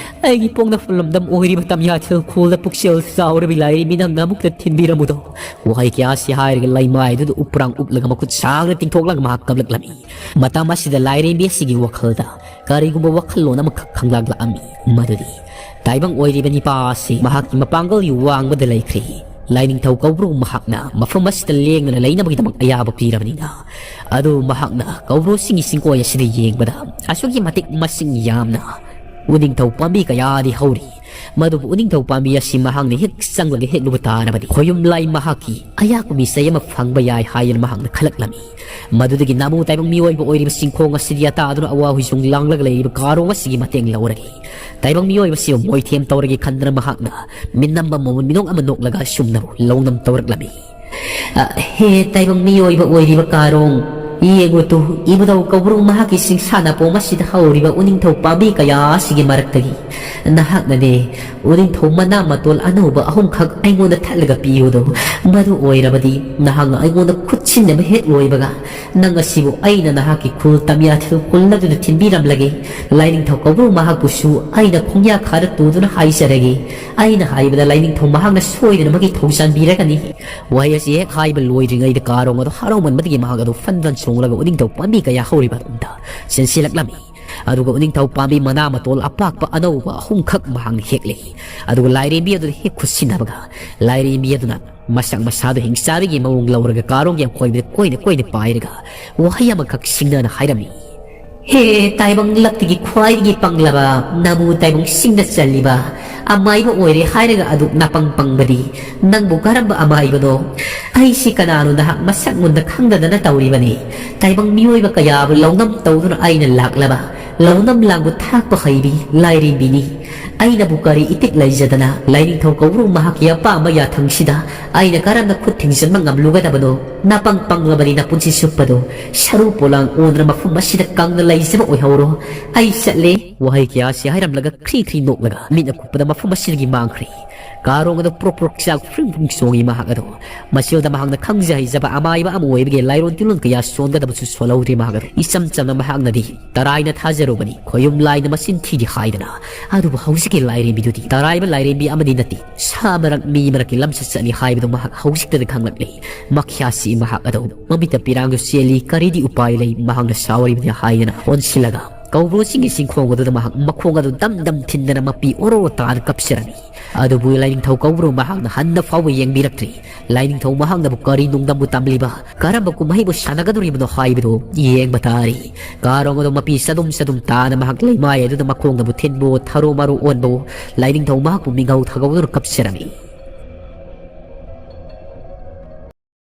ꯑꯩꯒꯤ ꯄꯣꯛꯅꯐꯝ ꯂꯝꯗꯝ ꯑꯣꯏꯔꯤꯕ ꯇꯝꯌꯥꯊꯦꯜ ꯈꯨꯜꯗ ꯄꯨꯛꯆꯦꯜ ꯆꯥꯎꯔꯕꯤ ꯂꯥꯏꯔꯦꯝꯕꯤ ꯅꯪꯅ ꯑꯃꯨꯛꯇ ꯊꯤꯟꯕꯤꯔꯝꯃꯨꯗꯣ꯫ ꯋꯥꯍꯩ ꯀꯌꯥꯁꯤ ꯍꯥꯏꯔꯒ ꯂꯩꯃꯥꯏꯗꯨꯗ ꯎꯄ꯭ꯔꯥꯡ ꯎꯞꯂꯒ ꯃꯈꯨꯠ ꯁꯥꯡꯅ ꯇꯤꯡꯊꯣꯛꯂꯒ ꯃꯍꯥꯛ ꯀꯞꯂꯛꯂꯝꯃꯤ꯫ ꯃꯇꯝ ꯑꯁꯤꯗ ꯂꯥꯏꯔꯦꯝꯕꯤ ꯑꯁꯤꯒꯤ ꯋꯥꯈꯜꯗ ꯀꯔꯤꯒꯨꯝꯕ ꯋꯥꯈꯜꯂꯣꯟ ꯑꯃꯈꯛ ꯈꯪꯂꯛꯂꯛꯑꯝꯃꯤ꯫ ꯃꯗꯨꯗꯤ ꯇꯥꯏꯕꯪ ꯑꯣꯏꯔꯤꯕ ꯅꯤꯄꯥ ꯑꯁꯤ ꯃꯍꯥꯛꯀꯤ ꯃꯄꯥꯡꯒꯜꯒꯤ ꯋꯥꯡꯃꯗ ꯂꯩꯈ꯭ꯔꯦ꯫ ꯂꯥꯏꯅꯤꯡꯊꯧ ꯀꯧꯕ꯭ꯔꯨ ꯃꯍꯥꯛꯅ ꯃꯐꯝ ꯑꯁꯤꯗ ꯂꯦꯡꯗꯅ ꯂꯩꯅꯕꯒꯤꯗꯃꯛ ꯑꯌꯥꯕ ꯄꯤꯔꯕꯅꯤꯅ꯫ ꯑꯗꯨ ꯃꯍꯥꯛꯅ ꯀꯧꯕ꯭ꯔꯨꯁꯤꯡꯒꯤ ꯆꯤꯡꯀꯣꯏ ꯑꯁꯤꯗ ꯌꯦꯡꯕꯗ ꯑꯁꯨꯛꯀꯤ ꯃꯇꯤꯛ ꯃꯁꯤꯡ ꯌꯥꯝꯅ ꯎꯅꯤꯡꯊꯧ ꯄꯥꯝꯕꯤ ꯀꯌꯥꯗꯤ ꯍꯧꯔꯤ꯫ ꯃꯗꯨꯕꯨ ꯎꯅꯤꯡꯊꯧ ꯄꯥꯝꯕꯤ ꯑꯁꯤ ꯃꯍꯥꯛꯅ ꯍꯦꯛ ꯆꯪꯂꯒ ꯍꯦꯛꯂꯨꯕ ꯇꯥꯔꯕꯗꯤ ꯈꯣꯌꯨꯝ ꯂꯥꯏ ꯃꯍꯥꯛꯀꯤ ꯑꯌꯥꯛꯄ ꯃꯤꯁꯩ ꯑꯃ ꯐꯪꯕ ꯌꯥꯏ ꯍꯥꯏꯗꯅ ꯃꯍꯥꯛꯅ ꯈꯜꯂꯛꯂꯝꯃꯤ꯫ ꯃꯗꯨꯗꯒꯤ ꯅꯥꯃꯨ ꯇꯥꯏꯕꯪ ꯃꯤꯑꯣꯏꯕ ꯑꯣꯏꯔꯤꯕ ꯆꯤꯡꯈꯣꯡ ꯑꯁꯤꯗ ꯌꯥꯇꯥꯗꯨꯅ ꯑꯋꯥ ꯍꯨꯏꯁꯨꯡ ꯂꯥꯡꯂꯒ ꯂꯩꯔꯤꯕ ꯀꯥꯔꯣꯡ ꯑꯁꯤꯒꯤ ꯃꯇꯦꯡ ꯂꯧꯔꯒꯦ꯫ ꯇꯥꯏꯕꯪ ꯃꯤꯑꯣꯏꯕꯁꯤꯕꯨ ꯃꯣꯏꯊꯦꯝ ꯇꯧꯔꯒꯦ ꯈꯟꯗꯅ ꯃꯍꯥꯛꯅ ꯃꯤꯅꯝꯕ ꯃꯃꯣꯟ ꯃꯤꯅꯣꯛ ꯑꯃ ꯅꯣꯛꯂꯒ ꯑꯁꯨꯝꯅꯕꯨ ꯂꯧꯅꯝ ꯇꯧꯔꯛꯂꯝꯃꯤ꯫ "ꯑ, ꯍꯦ ꯇꯥꯏꯕꯪ ꯃꯤꯑꯣꯏꯕ ꯑꯣꯏꯔꯤꯕ ꯀꯥꯔꯣꯡ, ꯌꯦꯡꯉꯨ ꯇꯨ, ꯏꯕꯨꯙꯧ ꯀꯧꯕ꯭ꯔꯨ ꯃꯍꯥꯛꯀꯤ ꯆꯤꯡꯁꯥ ꯅꯥꯄꯣꯝ ꯑꯁꯤꯗ ꯍꯧꯔꯤꯕ ꯎꯅꯤꯡꯊꯧ ꯄꯥꯝꯕꯤ ꯀꯌꯥ ꯑꯁꯤꯒꯤ ꯃꯔꯛꯇꯒꯤ ꯅꯍꯥꯛꯅꯅꯦ ꯎꯅꯤꯡꯊꯧ ꯃꯅꯥ ꯃꯇꯣꯜ ꯑꯅꯧꯕ ꯑꯍꯨꯝꯈꯛ ꯑꯩꯉꯣꯟꯗ ꯊꯠꯂꯒ ꯄꯤꯌꯨꯗꯣ꯫ ꯃꯗꯨ ꯑꯣꯏꯔꯕꯗꯤ ꯅꯍꯥꯛꯅ ꯑꯩꯉꯣꯟꯗ ꯈꯨꯠꯁꯤꯟꯅꯕ ꯍꯦꯛ ꯂꯣꯏꯕꯒ ꯅꯪ ꯑꯁꯤꯕꯨ ꯑꯩꯅ ꯅꯍꯥꯛꯀꯤ ꯈꯨꯜ ꯇꯝꯌꯥꯊꯦꯜ ꯈꯨꯜ ꯑꯗꯨꯗ ꯊꯤꯟꯕꯤꯔꯝꯂꯒꯦ꯫ ꯂꯥꯏꯅꯤꯡꯊꯧ ꯀꯧꯕ꯭ꯔꯨ ꯃꯍꯥꯛꯄꯨꯁꯨ ꯑꯩꯅ ꯈꯣꯡꯌꯥ ꯈꯥꯗ ꯇꯨꯗꯨꯅ ꯍꯥꯏꯖꯔꯒꯦ꯫ ꯑꯩꯅ ꯍꯥꯏꯕꯗ ꯂꯥꯏꯅꯤꯡꯊꯧ ꯃꯍꯥꯛꯅ ꯁꯣꯏꯗꯅꯃꯛꯀꯤ ꯊꯧꯖꯥꯟꯕꯤꯔꯒꯅꯤ꯫" ꯋꯥꯍꯩ ꯑꯁꯤ ꯍꯦꯛ ꯍꯥꯏꯕ ꯂꯣꯏꯗ꯭ꯔꯤꯉꯩꯗ ꯀꯥꯔꯣꯡ ꯑꯗꯨ ꯍꯔꯥꯎꯃꯟꯕꯗꯒꯤ ꯃꯍꯥꯛ ꯑꯗꯨ ꯐꯟ ꯐꯟ ꯆꯣꯡꯂꯒ ꯎꯅꯤꯡꯊꯧ ꯄꯥꯝꯕꯤ ꯀꯌꯥ ꯍꯧꯔꯤꯕ ꯑꯗꯨꯗ ꯆꯦꯟꯁꯤꯜꯂꯛꯂꯝꯃꯤ꯫ ꯑꯗꯨꯒ ꯎꯅꯤꯡꯊꯧ ꯄꯥꯝꯕꯤ ꯃꯅꯥ ꯃꯇꯣꯜ ꯑꯄꯥꯛꯄ ꯑꯅꯧꯕ ꯑꯍꯨꯝꯈꯛ ꯃꯍꯥꯛꯅ ꯍꯦꯛꯂꯦ꯫ ꯑꯗꯨꯒ ꯂꯥꯏꯔꯦꯝꯕꯤ ꯑꯗꯨꯗ ꯍꯦꯛ ꯈꯨꯠꯁꯤꯟꯅꯕꯒ ꯂꯥꯏꯔꯦꯝꯕꯤ ꯑꯗꯨꯅ ꯃꯁꯛ ꯃꯁꯥꯗꯨ ꯍꯤꯡꯆꯥꯕꯤꯒꯤ ꯃꯑꯣꯡ ꯂꯧꯔꯒ ꯀꯥꯔꯣꯡꯒꯤ ꯑꯀꯣꯏꯕꯗ ꯀꯣꯏꯅ ꯀꯣꯏꯅ ꯄꯥꯏꯔꯒ ꯋꯥꯍꯩ ꯑꯃꯈꯛ ꯁꯤꯡꯅꯅ ꯍꯥꯏꯔꯝꯃꯤ꯫ "ꯍꯦ ꯇꯥꯏꯕꯪ ꯂꯛꯇꯒꯤ ꯈ꯭ꯋꯥꯏꯗꯒꯤ ꯄꯪꯂꯕ, ꯅꯥꯃꯨ ꯇꯥꯏꯕꯪꯁꯤꯡꯅ ꯆꯜꯂꯤꯕ ꯑꯃꯥꯏꯕ ꯑꯣꯏꯔꯦ ꯍꯥꯏꯔꯒ ꯑꯗꯨꯛ ꯅꯥꯄꯪ ꯄꯪꯕꯗꯤ ꯅꯪꯕꯨ ꯀꯔꯝꯕ ꯑꯃꯥꯏꯕꯅꯣ? ꯑꯩꯁꯤ ꯀꯅꯥꯅꯣ ꯅꯍꯥꯛ ꯃꯁꯛ ꯃꯨꯟꯗ ꯈꯪꯗꯗꯅ ꯇꯧꯔꯤꯕꯅꯤ꯫ ꯇꯥꯏꯕꯪ ꯃꯤꯑꯣꯏꯕ ꯀꯌꯥꯕꯨ ꯂꯧꯅꯝ ꯇꯧꯗꯨꯅ ꯑꯩꯅ ꯂꯥꯛꯂꯕ ꯂꯧꯅꯝ ꯂꯥꯡꯕꯨ ꯊꯥꯛꯄ ꯍꯩꯕꯤ ꯂꯥꯏꯔꯦꯝꯕꯤꯅꯤ꯫ ꯑꯩꯅꯕꯨ ꯀꯔꯤ ꯏꯇꯤꯛ ꯂꯩꯖꯗꯅ ꯂꯥꯏꯅꯤꯡꯊꯧ ꯀꯧꯕ꯭ꯔꯨ ꯃꯍꯥꯛꯀꯤ ꯑꯄꯥꯝꯕ ꯌꯥꯊꯪꯁꯤꯗ ꯑꯩꯅ ꯀꯔꯝꯅ ꯈꯨꯠ ꯊꯤꯡꯖꯤꯟꯕ ꯉꯝꯂꯨꯒꯗꯕꯅꯣ? ꯅꯥꯄꯪ ꯄꯪꯂꯕꯅꯤ ꯅꯄꯨꯟꯁꯤ ꯆꯨꯞꯄꯗꯣ꯫ ꯁꯔꯨ ꯄꯣꯂꯥꯡ ꯑꯣꯟꯗꯨꯅ ꯃꯐꯝ ꯑꯁꯤꯗ ꯀꯪꯅ ꯂꯩꯖꯕ ꯑꯣꯏꯍꯧꯔꯣ꯫ ꯑꯩ ꯆꯠꯂꯦ꯫" ꯋꯥꯍꯩ ꯀꯌꯥ ꯑꯁꯤ ꯍꯥꯏꯔꯝꯂꯒ ꯈ꯭ꯔꯤ ꯈ꯭ꯔꯤ ꯅꯣꯛꯂꯒ ꯃꯤꯠꯅ ꯀꯨꯞꯄꯗ ꯃꯐꯝ ꯑꯁꯤꯗꯒꯤ ꯃꯥꯡꯈ꯭ꯔꯦ꯫ ꯀꯥꯔꯣꯡ ꯑꯗꯨ ꯄ꯭ꯔꯣꯛ ꯄ꯭ꯔꯣꯛ ꯆꯥꯛ ꯐ꯭ꯔꯤꯡ ꯐ꯭ꯔꯤꯡ ꯆꯣꯡꯏ ꯃꯍꯥꯛ ꯑꯗꯨ꯫ ꯃꯁꯤꯗ ꯃꯍꯥꯛꯅ ꯈꯪꯖ ꯍꯩꯖꯕ ꯑꯃꯥꯏꯕ ꯑꯃ ꯑꯣꯏꯕꯒꯤ ꯂꯥꯏꯔꯣꯟ ꯇꯤꯟꯂꯣꯟ ꯀꯌꯥ ꯁꯣꯟꯒꯗꯕꯁꯨ ꯁꯣꯜꯍꯧꯗ꯭ꯔꯤ ꯃꯍꯥꯛ ꯑꯗꯨ꯫ ꯏꯆꯝ ꯆꯝꯅ ꯃꯍꯥꯛꯅꯗꯤ ꯇꯔꯥꯏꯅ ꯊꯥꯖꯔꯨꯕꯅꯤ, ꯈꯣꯌꯨꯝ ꯂꯥꯏꯅ ꯃꯆꯤꯟ ꯊꯤꯔꯤ ꯍꯥꯏꯗꯅ꯫ ꯑꯗꯨꯕꯨ ꯍꯧꯖꯤꯛꯀꯤ ꯂꯥꯏꯔꯦꯝꯕꯤꯗꯨꯗꯤ ꯇꯔꯥꯏꯕ ꯂꯥꯏꯔꯦꯝꯕꯤ ꯑꯃꯗꯤ ꯅꯠꯇꯦ, ꯁꯥ ꯃꯔꯛ ꯃꯤ ꯃꯔꯛꯀꯤ ꯂꯝꯆꯠ ꯆꯠꯂꯤ ꯍꯥꯏꯕꯗꯨ ꯃꯍꯥꯛ ꯍꯧꯖꯤꯛꯇꯗꯤ ꯈꯪꯂꯛꯂꯤ꯫ ꯃꯈ꯭ꯌꯥꯁꯤ ꯃꯍꯥꯛ ꯑꯗꯨ ꯃꯃꯤꯠꯇ ꯄꯤꯔꯥꯡꯗꯨ ꯆꯦꯜꯂꯤ, ꯀꯔꯤꯗꯤ ꯎꯄꯥꯏ ꯂꯩ, ꯃꯍꯥꯛꯅ ꯁꯥꯎꯔꯤꯕꯅꯤ ꯍꯥꯏꯗꯅ ꯑꯣꯟꯁꯤꯜꯂꯒ ꯀꯧꯕ꯭ꯔꯨ ꯆꯤꯡꯒꯤ ꯆꯤꯡꯈꯣꯡ ꯑꯗꯨꯗ ꯃꯍꯥꯛ ꯃꯈꯣꯡ ꯑꯗꯨ ꯗꯝ ꯗꯝ ꯊꯤꯟꯗꯅ ꯃꯄꯤ ꯑꯣꯔꯣ ꯇꯥꯅ ꯀꯞꯆꯔꯝꯃꯤ꯫ ꯑꯗꯨꯕꯨ ꯂꯥꯏꯅꯤꯡꯊꯧ ꯀꯧꯕ꯭ꯔꯨ ꯃꯍꯥꯛꯅ ꯍꯟꯅ ꯐꯥꯎꯕ ꯌꯦꯡꯕꯤꯔꯛꯇ꯭ꯔꯤ꯫ ꯂꯥꯏꯅꯤꯡꯊꯧ ꯃꯍꯥꯛꯅꯕꯨ ꯀꯔꯤ ꯅꯣꯡꯗꯝꯕꯨ ꯇꯝꯂꯤꯕ, ꯀꯔꯝꯕ ꯀꯨꯝꯍꯩꯕꯨ ꯁꯥꯟꯅꯒꯗꯧꯔꯤꯕꯅꯣ ꯍꯥꯏꯕꯗꯨ ꯌꯦꯡꯕ ꯇꯥꯔꯤ꯫ ꯀꯥꯔꯣꯡ ꯑꯗꯨ ꯃꯄꯤ ꯆꯗꯨꯝ ꯆꯗꯨꯝ ꯇꯥꯅ ꯃꯍꯥꯛ ꯂꯩꯃꯥꯏ ꯑꯗꯨꯗ ꯃꯈꯣꯡꯅꯕꯨ ꯊꯤꯟꯕꯨ, ꯊꯔꯣ ꯃꯔꯣ ꯑꯣꯟꯕꯨ, ꯂꯥꯏꯅꯤꯡꯊꯧ ꯃꯍꯥꯛꯄꯨ ꯃꯤꯡꯒꯧ ꯊꯒꯧꯗꯨꯅ ꯀꯞꯆꯔꯝꯃꯤ꯫